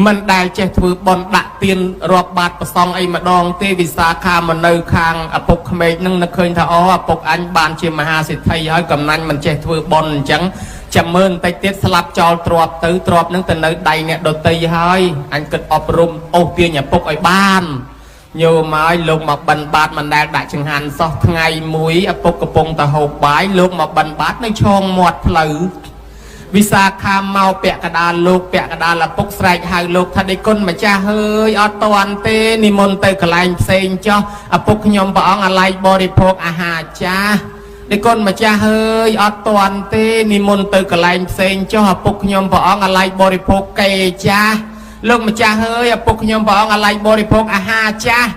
មិនដែលចេះធ្វើបុណ្យដាក់ទានរាប់បាតប្រសងអីម្ដងទេវិសាខាមកនៅខាងឪពុកក្មេកនឹងនឹកឃើញថាអូឪពុកអញបានជាមហាសេដ្ឋីហើយកំណាញ់មិនចេះធ្វើបុណ្យអញ្ចឹងចាំមើលបន្តិចទៀតស្លាប់ចោលទ្របទៅទ្របនឹងទៅនៅដៃអ្នកដតីហើយអញគិតអប់រំអូសទាញឪពុកឲ្យបានញោមហើយលោកមកបិណ្ឌបាតមិនដែលដាក់ចង្ហាន់សោះថ្ងៃមួយឪពុកកំពុងតែហូបបាយលោកមកបិណ្ឌបាតនៅឆងមាត់ផ្លូវវិសាខាមកពាក់កដាលលោកពាក់កដាលឪពុកស្រែកហៅលោកថាដេគុណម្ចាស់ហើយអត់តាន់ទេនិមន្តទៅកន្លែងផ្សេងចោះឪពុកខ្ញុំព្រះអង្គអាឡ័យបរិភោគអាហារចាស់ដេគុណម្ចាស់ហើយអត់តាន់ទេនិមន្តទៅកន្លែងផ្សេងចោះឪពុកខ្ញុំព្រះអង្គអាឡ័យបរិភោគកេចាស់លោកម្ចាស់ហើយឪពុកខ្ញុំព្រះអង្គអាឡ័យបរិភោគអាហារចាស់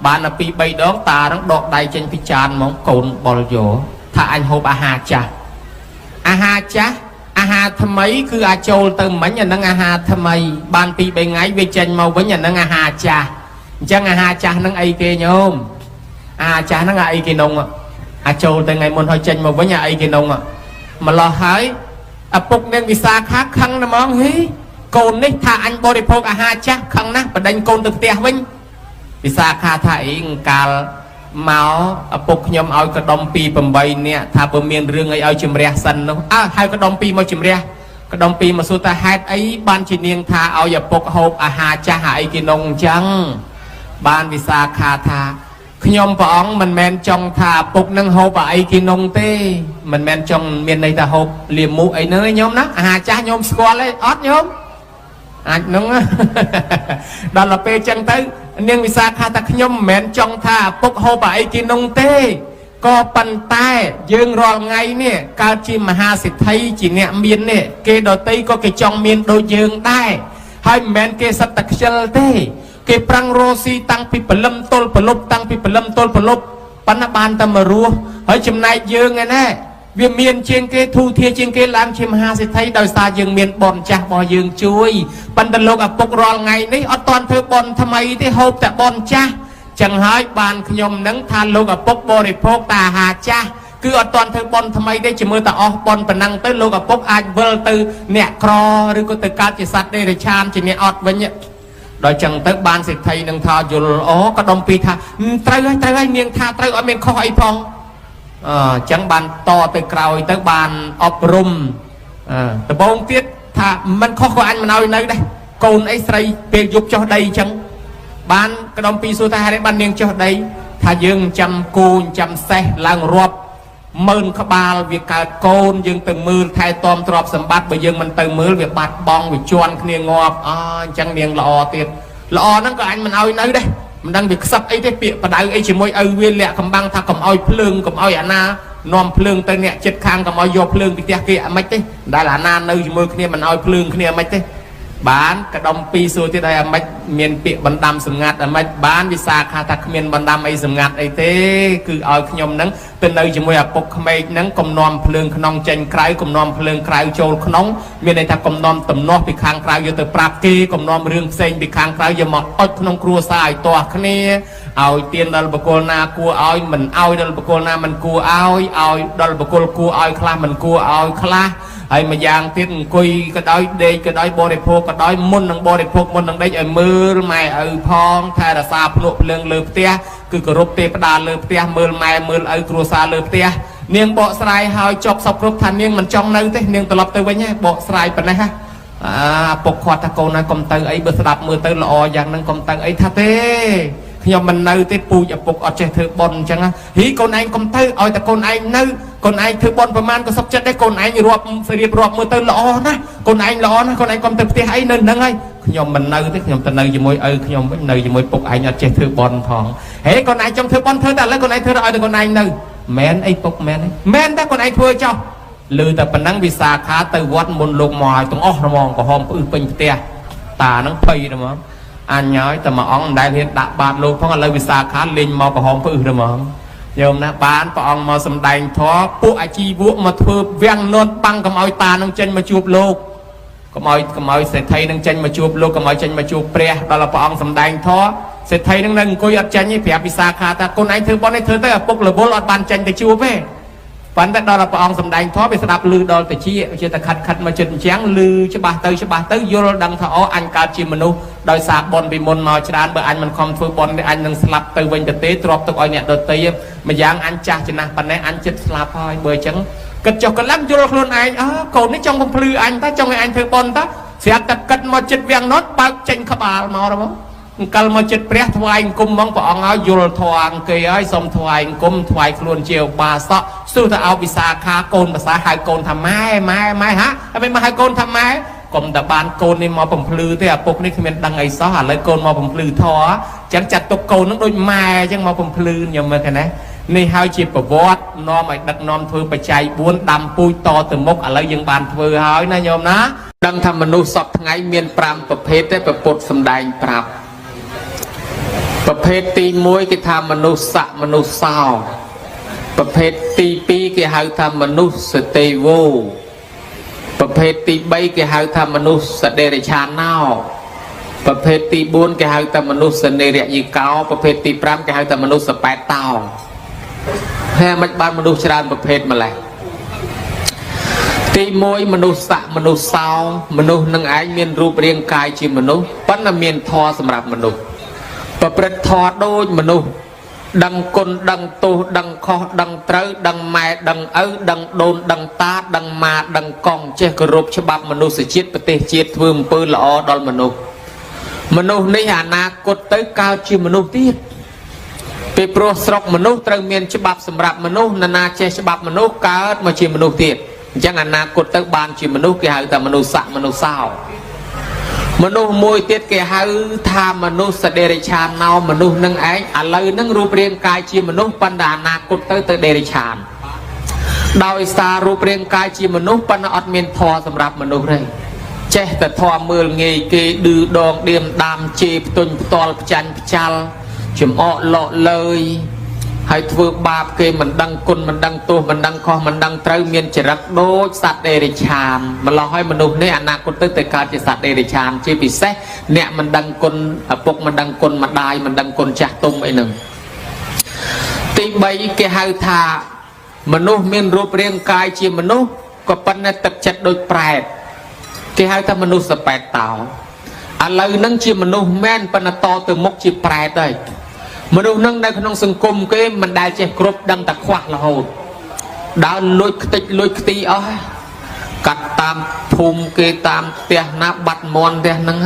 បានដល់ពី3ដងតានឹងដកដៃចេញពីចានហ្មងកូនបលយោថាអញហូបអាហារចាស់អាហារចាស់អាហារថ្មីគឺអាចចូលទៅមិញអានឹងអាហារថ្មីបានពី3ថ្ងៃវាចេញមកវិញអានឹងអាហារចាស់អញ្ចឹងអាហារចាស់នឹងអីគេញោមអាហារចាស់នឹងអាអីគេនងអាចចូលទៅថ្ងៃមុនហើយចេញមកវិញអាអីគេនងម្លោះហើយឪពុកនាងវិសាខាខឹងណាស់ហ្មងហីកូននេះថាអញបរិភោគអាហារចាស់ខឹងណាស់បដិញកូនទៅផ្ទះវិញវិសាខាថាអីកាលមកឪពុកខ្ញុំឲ្យកដុំពី8នាក់ថាបើមានរឿងអីឲ្យជំរះសិននោះអើហៅកដុំពីមកជំរះកដុំពីមកសួរថាហេតុអីបានជានាងថាឲ្យឪពុកហូបអាហារចាស់អាអីគេនងអញ្ចឹងបានវិសាខាថាខ្ញុំព្រះអង្គមិនមែនចង់ថាឪពុកនឹងហូបអាអីគេនងទេមិនមែនចង់មានន័យថាហូបលាមកអីហ្នឹងឯងញោមណាអាហារចាស់ញោមស្គាល់ទេអត់ញោមអាចនឹងដល់ទៅពេលចឹងទៅនាងវិសាខាថាខ្ញុំមិនមែនចង់ថាឪពុកហូបអីគេនងទេក៏ប៉ុន្តែយើងរាល់ថ្ងៃនេះកើតជាមហាសេដ្ឋីជាអ្នកមាននេះគេដតីក៏គេចង់មានដូចយើងដែរហើយមិនមែនគេសិតតែខ្ជិលទេគេប្រឹងរស់ស៊ីតាំងពីព្រលឹមទល់ព្រលប់តាំងពីព្រលឹមទល់ព្រលប់ប៉ុន្តែបានតែមករស់ហើយចំណែកយើងឯណែវាមានជាងគេធូរធាជាងគេឡើងជាមហាសេដ្ឋីដោយសារយើងមានបុណ្យចាស់របស់យើងជួយប៉ុន្តែលោកឪពុករាល់ថ្ងៃនេះអត់ទាន់ធ្វើបុណ្យថ្មីទេហូបតែបុណ្យចាស់ចឹងហើយបានខ្ញុំនឹងថាលោកឪពុកបរិភោគតែអាហារចាស់គឺអត់ទាន់ធ្វើបុណ្យថ្មីទេជំរឿតែអស់បុណ្យប៉ុណ្ណឹងទៅលោកឪពុកអាចវិលទៅអ្នកក្រឬក៏ទៅកើតជាសត្វដេរឆានជាអ្នកអត់វិញដល់ចឹងទៅបានសេដ្ឋីនឹងថាយល់អូក៏ដុំពីថាត្រូវហើយត្រូវហើយនាងថាត្រូវអត់មានខុសអីផងអញ្ចឹងបានតទៅក្រោយទៅបានអប់រំដំបងទៀតថាមិនខុសក៏អញមិនឲ្យនៅដែរកូនអីស្រីពេលយប់ចុះដីអញ្ចឹងបានក្ដុំពីសួរថាហេតុអីបាននាងចុះដីថាយើងចាំគោចាំសេះឡើងរាប់ម៉ឺនក្បាលវាកើតកូនយើងទៅមើលថែទាំទ្រព្យសម្បត្តិបើយើងមិនទៅមើលវាបាត់បង់វាជន់គ្នាងាប់អញ្ចឹងនាងល្អទៀតល្អហ្នឹងក៏អញមិនឲ្យនៅដែរមិនដឹងវាខ្សឹបអីទេពាក្យបដៅអីជាមួយឪវាលាក់កំបាំងថាកុំឲ្យភ្លើងកុំឲ្យអាណានាំភ្លើងទៅអ្នកចិត្តខាងកុំឲ្យយកភ្លើងពីផ្ទះគេអាម៉េចទេដែលអាណានៅជាមួយគ្នាមិនឲ្យភ្លើងគ្នាអាម៉េចទេបានកដុំពីរសួរទៀតឲ្យអាម៉េចមានពាក្យបណ្ដាំសម្ងាត់អាម៉េចបានវិសាខាថាគ្មានបណ្ដាំអីសម្ងាត់អីទេគឺឲ្យខ្ញុំនឹងទៅនៅជាមួយឪពុកក្មេកនឹងកុំនាំភ្លើងក្នុងចេញក្រៅកុំនាំភ្លើងក្រៅចូលក្នុងមានន័យថាកុំនាំទំនាស់ពីខាងក្រៅយកទៅប្រាប់គេកុំនាំរឿងផ្សេងពីខាងក្រៅយកមកអុចក្នុងគ្រួសារឲ្យទាស់គ្នាឲ្យទានដល់បុគ្គលណាគួរឲ្យមិនឲ្យដល់បុគ្គលណាមិនគួរឲ្យឲ្យដល់បុគ្គលគួរឲ្យខ្លះមិនគួរឲ្យខ្លះហើយម្យ៉ាងទៀតអង្គុយក៏ដោយដេកក៏ដោយបរិភោគក៏ដោយមុននឹងបរិភោគមុននឹងដេកឲ្យមើលម៉ែឪផងថែរក្សាភ្នក់ភ្លើងលើផ្ទះគឺគោរពទេវតាលើផ្ទះមើលម៉ែមើលឪគ្រួសារលើផ្ទះនាងបកស្រាយហើយចប់សពគ្រប់ថានាងមិនចង់នៅទេនាងត្រឡប់ទៅវិញហ៎បកស្រាយប៉ុណ្ណេះហ៎អាពុកគាត់ថាកូនហើយកុំទៅអីបើស្ដាប់មើលទៅល្អយ៉ាងហ្នឹងកុំទៅអីថាទេ ខ្ញុំមិននៅទេពូជឪពុកអត់ចេះធ្វើបុណ្យអញ្ចឹងហ៊ីកូនឯងកុំទៅឲ្យតែកូនឯងនៅកូនឯងធ្វើបុណ្យប្រមាណក៏សុខចិត្តដែរកូនឯងរាប់រៀបរាប់មើលទៅល្អណាស់កូនឯងល្អណាស់កូនឯងកុំទៅផ្ទះអីនៅនឹងហើយខ្ញុំមិននៅទេខ្ញុំទៅនៅជាមួយឪខ្ញុំវិញនៅជាមួយពុកឯងអត់ចេះធ្វើបុណ្យផងហេកូនឯងចង់ធ្វើបុណ្យធ្វើតែឥឡូវកូនឯងធ្វើឲ្យតែកូនឯងនៅមែនអីពុកមែនមែនតែកូនឯងធ្វើចោះឮតែប៉ុណ្ណឹងវិសាខាទៅវត្តមុនលោកមកឲ្យទាំងអស់ហ្មងក្រហមផ្អឹសពេញផ្ទះតានឹងភ័យហ្មងអញហើយតែមួយអង្គមិនដែលហ៊ានដាក់បាតលោកផងឥឡូវវិសាខាលេងមកក្រហមផ្អឹសហ្មងញោមណាបានព្រះអង្គមកសំដែងធម៌ពួកអាជីវៈមកធ្វើវាំងនត់បាំងកុំឲ្យតានឹងចេញមកជួបលោកកុំឲ្យសេដ្ឋីនឹងចេញមកជួបលោកកុំឲ្យចេញមកជួបព្រះដល់ព្រះអង្គសំដែងធម៌សេដ្ឋីនឹងនៅអង្គុយអត់ចេញទេប្រាប់វិសាខាថាកូនឯងធ្វើបុណ្យឯងធ្វើទៅឪពុករវល់អត់បានចេញទៅជួបទេប៉ុន្តែដល់ព្រះអង្គសំដែងធម៌វាស្ដាប់ឮដល់តិចជាតែខិតមកចិត្តអញ្ចឹងឮច្បាស់ទៅច្បាស់ទៅយល់ដឹងថាអូអញកើតជាមនុស្សដោយសារបុណ្យពីមុនមកច្រើនបើអញមិនខំធ្វើបុណ្យទេអញនឹងស្លាប់ទៅវិញទៅទេទ្របទុកឲ្យអ្នកដទៃម្យ៉ាងអញចាស់ចំណាស់ប៉ុណ្ណេះអញចិត្តស្លាប់ហើយបើអញ្ចឹងគិតចុះកលឹងយល់ខ្លួនឯងអើកូននេះចង់បំភ្លឺអញតាចង់ឲ្យអញធ្វើបុណ្យតាស្រាប់តែគិតមកចិត្តវាំងនោះបើកចេញក្បាលមកហ្មងអង្គលមកចិត្តព្រះថ្វាយអង្គមហ្មងព្រះអង្គឲ្យយល់ធម៌អង្គគេឲ្យសូមថ្វាយអង្គមថ្វាយខ្លួនជាឧបាសកស្ទុះទៅឲ្យវិសាខាកូនភាសាហៅកូនថាម៉ែម៉ែម៉ែហាហើយមិនមកហៅកូនថាម៉ែកុំតែបានកូននេះមកបំភ្លឺទេឪពុកនេះគ្មានដឹងអីសោះឥឡូវកូនមកបំភ្លឺធម៌អញ្ចឹងចាត់ទុកកូននឹងដូចម៉ែអញ្ចឹងមកបំភ្លឺខ្ញុំមើលឃើញណានេះហើយជាប្រវត្តិនាំឲ្យដឹកនាំធ្វើបច្ច័យ4ដាំពូជតទៅមុខឥឡូវយើងបានធ្វើហើយណាញោមណាដឹងថាមនុស្សសពថ្ងៃមាន5ប្រភេទទេព្រះពុទ្ធសំដែងប្រាប់ប្រភេទទី1គេថាមនុស្សស័កមនុស្សសោប្រភេទទី2គេហៅថាមនុស្សសទេវោប្រភេទទី3គេហៅថាមនុស្សសដេរិឆាណោប្រភេទទី4គេហៅថាមនុស្សសនេរយិកោប្រភេទទី5គេហៅថាមនុស្សសប៉ែតតោហើយមិនបានមនុស្សច្រើនប្រភេទម្លេះទី1មនុស្សស័កមនុស្សសោមនុស្សនឹងឯងមានរូបរាងកាយជាមនុស្សប៉ុន្តែមានធម៌សម្រាប់មនុស្សប្រព្រឹត្តធម៌ដូចមនុស្សដឹងគុណដឹងទោសដឹងខុសដឹងត្រូវដឹងម៉ែដឹងឪដឹងដូនដឹងតាដឹងម៉ាដឹងកង់ចេះគោរពច្បាប់មនុស្សជាតិប្រទេសជាតិធ្វើអំពើល្អដល់មនុស្សមនុស្សនេះអនាគតទៅកើតជាមនុស្សទៀតពីព្រោះស្រុកមនុស្សត្រូវមានច្បាប់សម្រាប់មនុស្សនរណាចេះច្បាប់មនុស្សកើតមកជាមនុស្សទៀតអញ្ចឹងអនាគតទៅបានជាមនុស្សគេហៅថាមនុស្សស័កមនុស្សសោមនុស្សមួយទៀតគេហៅថាមនុស្សសដេរិឆានណោមនុស្សនឹងឯងឥឡូវនឹងរូបរាងកាយជាមនុស្សប៉ុន្តែអនាគតទៅទៅដេរិឆានដោយសាររូបរាងកាយជាមនុស្សប៉ុន្តែអត់មានធម៌សម្រាប់មនុស្សទេចេះតែធម៌មើលងាយគេឌឺដងឌៀមដាមជេរផ្ទុញផ្ទាល់ផ្ចាញ់ផ្ចាល់ចំអកលក់លើយហើយធ្វើបាបគេមិនដឹងគុណមិនដឹងទោសមិនដឹងខុសមិនដឹងត្រូវមានចរិតដូចសត្វដេរិឆានម្ល៉េះហើយមនុស្សនេះអនាគតទៅទៅកើតជាសត្វដេរិឆានជាពិសេសអ្នកមិនដឹងគុណឪពុកមិនដឹងគុណម្ដាយមិនដឹងគុណចាស់ទុំអីហ្នឹងទី3គេហៅថាមនុស្សមានរូបរាងកាយជាមនុស្សក៏ប៉ុន្តែទឹកចិត្តដូចប្រែតគេហៅថាមនុស្សសប៉ែតតោឥឡូវហ្នឹងជាមនុស្សមែនប៉ុន្តែតទៅមុខជាប្រែតហើយមនុស្សនឹងនៅក្នុងសង្គមគេមិនដែលចេះគ្រប់ដឹងតែខ្វះរហូតដើរលួចខ្ទេចលួចខ្ទីអស់កាត់តាមភូមិគេតាមផ្ទះណាបាត់មន់ផ្ទះហ្នឹង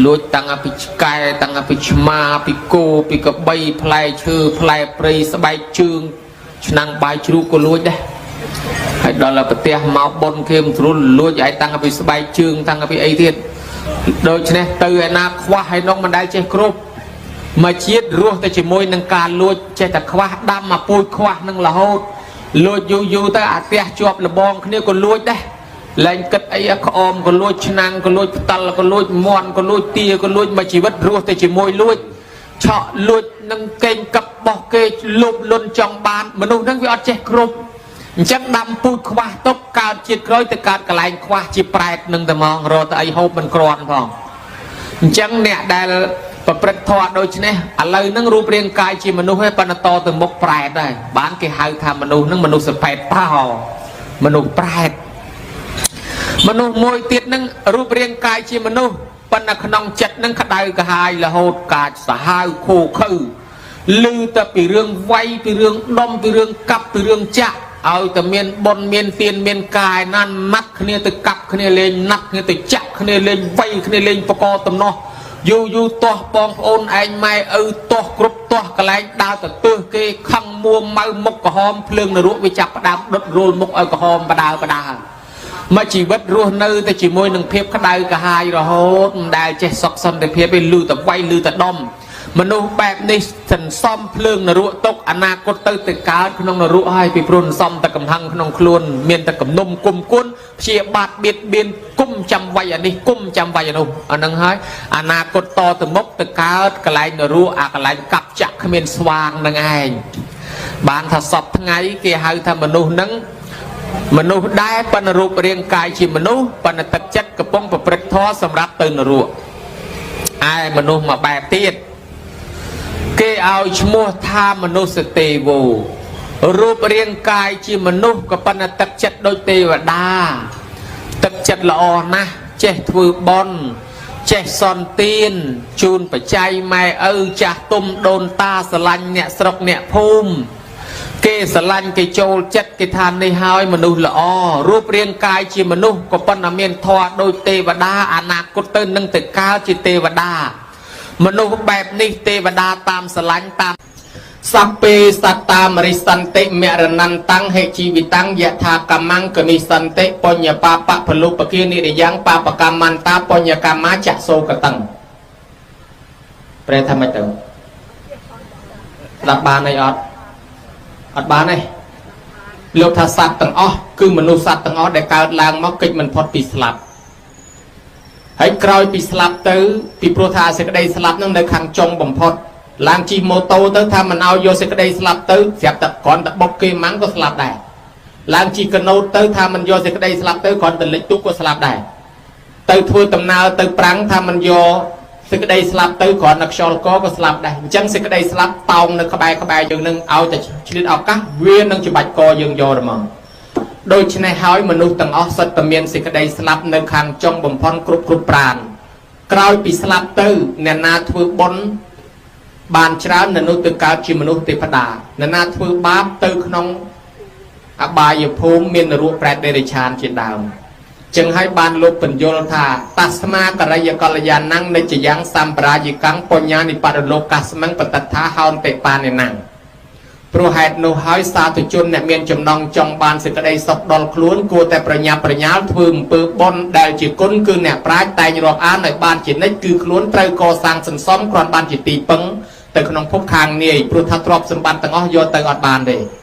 លួចតាំងពីឆ្កែតាំងពីឆ្មាពីគោពីកបីផ្លែឈើផ្លែព្រៃស្បែកជើងឆ្នាំងបាយជ្រូកក៏លួចដែរហើយដល់ប្រទះមកប៉ុនគេមិនស្រួលលួចឲ្យតាំងពីស្បែកជើងតាំងពីអីទៀតដូច្នេះទៅឯណាខ្វះហើយនងមិនដែលចេះគ្រប់មកជាតិរស់តែជាមួយនឹងការលួចចេះតែខ្វះដាំមកពូជខ្វះនឹងរហូតលួចយូរយូរទៅអាផ្ទះជាប់លបងគ្នាក៏លួចដែរលែងគិតអីក្អមក៏លួចឆ្នាំងក៏លួចផ្តិលក៏លួចមន់ក៏លួចទាក៏លួចមកជីវិតរស់តែជាមួយលួចឆក់លួចនឹងកេងកឹបបោះគេលុបលុនចង់បានមនុស្សហ្នឹងវាអត់ចេះគ្រប់អញ្ចឹងដាំពូជខ្វះទុកកើតជាតិក្រោយទៅកើតកន្លែងខ្វះជាប្រែតនឹងតែហ្មងរកតែអីហូបមិនគ្រាន់ផងអញ្ចឹងអ្នកដែលប្រព្រឹត្តធម៌ដូច្នេះឥឡូវហ្នឹងរូបរាងកាយជាមនុស្សឯងប៉ុន្តែតទៅមុខប្រែតដែរបានគេហៅថាមនុស្សហ្នឹងមនុស្សសផេតតោមនុស្សប្រែតមនុស្សមួយទៀតហ្នឹងរូបរាងកាយជាមនុស្សប៉ុន្តែក្នុងចិត្តហ្នឹងក្តៅក្រហាយរហូតកាចសាហាវខូខើឮតែពីរឿងវាយពីរឿងដុំពីរឿងកាប់ពីរឿងចាក់ឲ្យតែមានបុណ្យមានទានមានកាយណាន់ណាត់គ្នាទៅកាប់គ្នាលេងណាត់គ្នាទៅចាក់គ្នាលេងវាយគ្នាលេងបកតំណោះ យូរយូរទាស់បងប្អូនឯងម៉ែឪទាស់គ្រប់ទាស់កន្លែងដើរទៅទើសគេខឹងមួម៉ៅមុខក្រហមភ្លើងនរកវាចាប់ផ្ដើមដុតរោលមុខឲ្យក្រហមបដើបដើមកជីវិតរស់នៅតែជាមួយនឹងភាពក្តៅក្រហាយរហូតមិនដែលចេះសុខសន្តិភាពទេលឺតែវាយលឺតែដុំមនុស្សបែបនេះសន្សំភ្លើងនរកទុកអនាគតទៅទៅកើតក្នុងនរកហើយពីព្រោះសន្សំតែកំហឹងក្នុងខ្លួនមានតែគំនុំគុំគុនព្យាបាទបៀតបៀនគុំចាំវាយអានេះគុំចាំវាយអានោះអានឹងហើយអនាគតតទៅមុខទៅកើតកន្លែងនរកអាកន្លែងកាប់ចាក់គ្មានស្វាងនឹងឯងបានថាសពថ្ងៃគេហៅថាមនុស្សនឹងមនុស្សដែរប៉ុន្តែរូបរាងកាយជាមនុស្សប៉ុន្តែទឹកចិត្តកំពុងប្រព្រឹត្តធម៌សម្រាប់ទៅនរកឯមនុស្សមួយបែបទៀតគេឲ្យឈ្មោះថាមនុស្សទេវោរូបរាងកាយជាមនុស្សក៏ប៉ុន្តែទឹកចិត្តដូចទេវតាទឹកចិត្តល្អណាស់ចេះធ្វើបុណ្យចេះសន្ទានជូនបច្ច័យម៉ែឪចាស់ទុំដូនតាស្រឡាញ់អ្នកស្រុកអ្នកភូមិគេស្រឡាញ់គេចូលចិត្តគេថានេះហើយមនុស្សល្អរូបរាងកាយជាមនុស្សក៏ប៉ុន្តែមានធម៌ដូចទេវតាអនាគតទៅនឹងទៅកើតជាទេវតាមនុស្សបែបនេះទេវតាតាមស្រឡាញ់តាមសព្វេសត្តាមរិសន្តិមរណន្តੰហេជីវិតੰយថាកម្មੰកមិសន្តិបញ្ញបាបពលុបគានិរិយ៉ាងបាបកម្មន្តាបញ្ញកម្មាចសោកតੰប្រែថាម៉េចទៅស្ដាប់បានអីអត់អត់បានទេលោកថាសត្វទាំងអស់គឺមនុស្សសត្វទាំងអស់ដែលកើតឡើងមកកិច្ចមិនផុតពីស្លាប់ហើយក្រោយពីស្លាប់ទៅពីព្រោះថាសេចក្តីស្លាប់នឹងនៅខាងចុងបំផុតឡើងជិះម៉ូតូទៅថាមិនឲ្យយកសេចក្តីស្លាប់ទៅស្រាប់តែគ្រាន់តែបុកគេម៉ាំងក៏ស្លាប់ដែរឡើងជិះកណូតទៅថាមិនយកសេចក្តីស្លាប់ទៅគ្រាន់តែលិចទូកក៏ស្លាប់ដែរទៅធ្វើដំណើរទៅប្រាំងថាមិនយកសេចក្តីស្លាប់ទៅគ្រាន់តែខ្យល់កក៏ស្លាប់ដែរអញ្ចឹងសេចក្តីស្លាប់តោងនៅក្បែរក្បែរយើងនឹងឲ្យតែឆ្លៀតឱកាសវានឹងច្បាច់កយើងយកហ្មងដូច្នេះហើយមនុស្សទាំងអស់សុទ្ធតែមានសេចក្តីស្លាប់នៅខាងចុងបំផុតគ្រប់គ្រប់ប្រាណក្រោយពីស្លាប់ទៅអ្នកណាធ្វើបុណ្យបានច្រើននៅនោះទៅកើតជាមនុស្សទេវតាអ្នកណាធ្វើបាបទៅក្នុងអបាយភូមិមាននរកប្រែតដេរិឆានជាដើមចឹងហើយបានលោកបញ្យល់ថាតាស្មាករិយកល្យាណੰនិច្ចយ៉ាងសម្បរាយកੰបញ្ញានិបរលោកកស្មੰបតថាហោនតិបានិណੰព្រោះហេតុនោះហើយសាធុជនអ្នកមានចំណងចង់បានសេចក្តីសុខដល់ខ្លួនគួរតែប្រញាប់ប្រញាល់ធ្វើអំពើបុណ្យដែលជាគុណគឺអ្នកប្រាជ្ញតែងរាប់អានឲ្យបានជានិច្ចគឺខ្លួនត្រូវកសាងសន្សំគ្រាន់បានជាទីពឹងទៅក្នុងភពខាងនាយព្រោះថាទ្រព្យសម្បត្តិទាំងអស់យកទៅអត់បានទេ។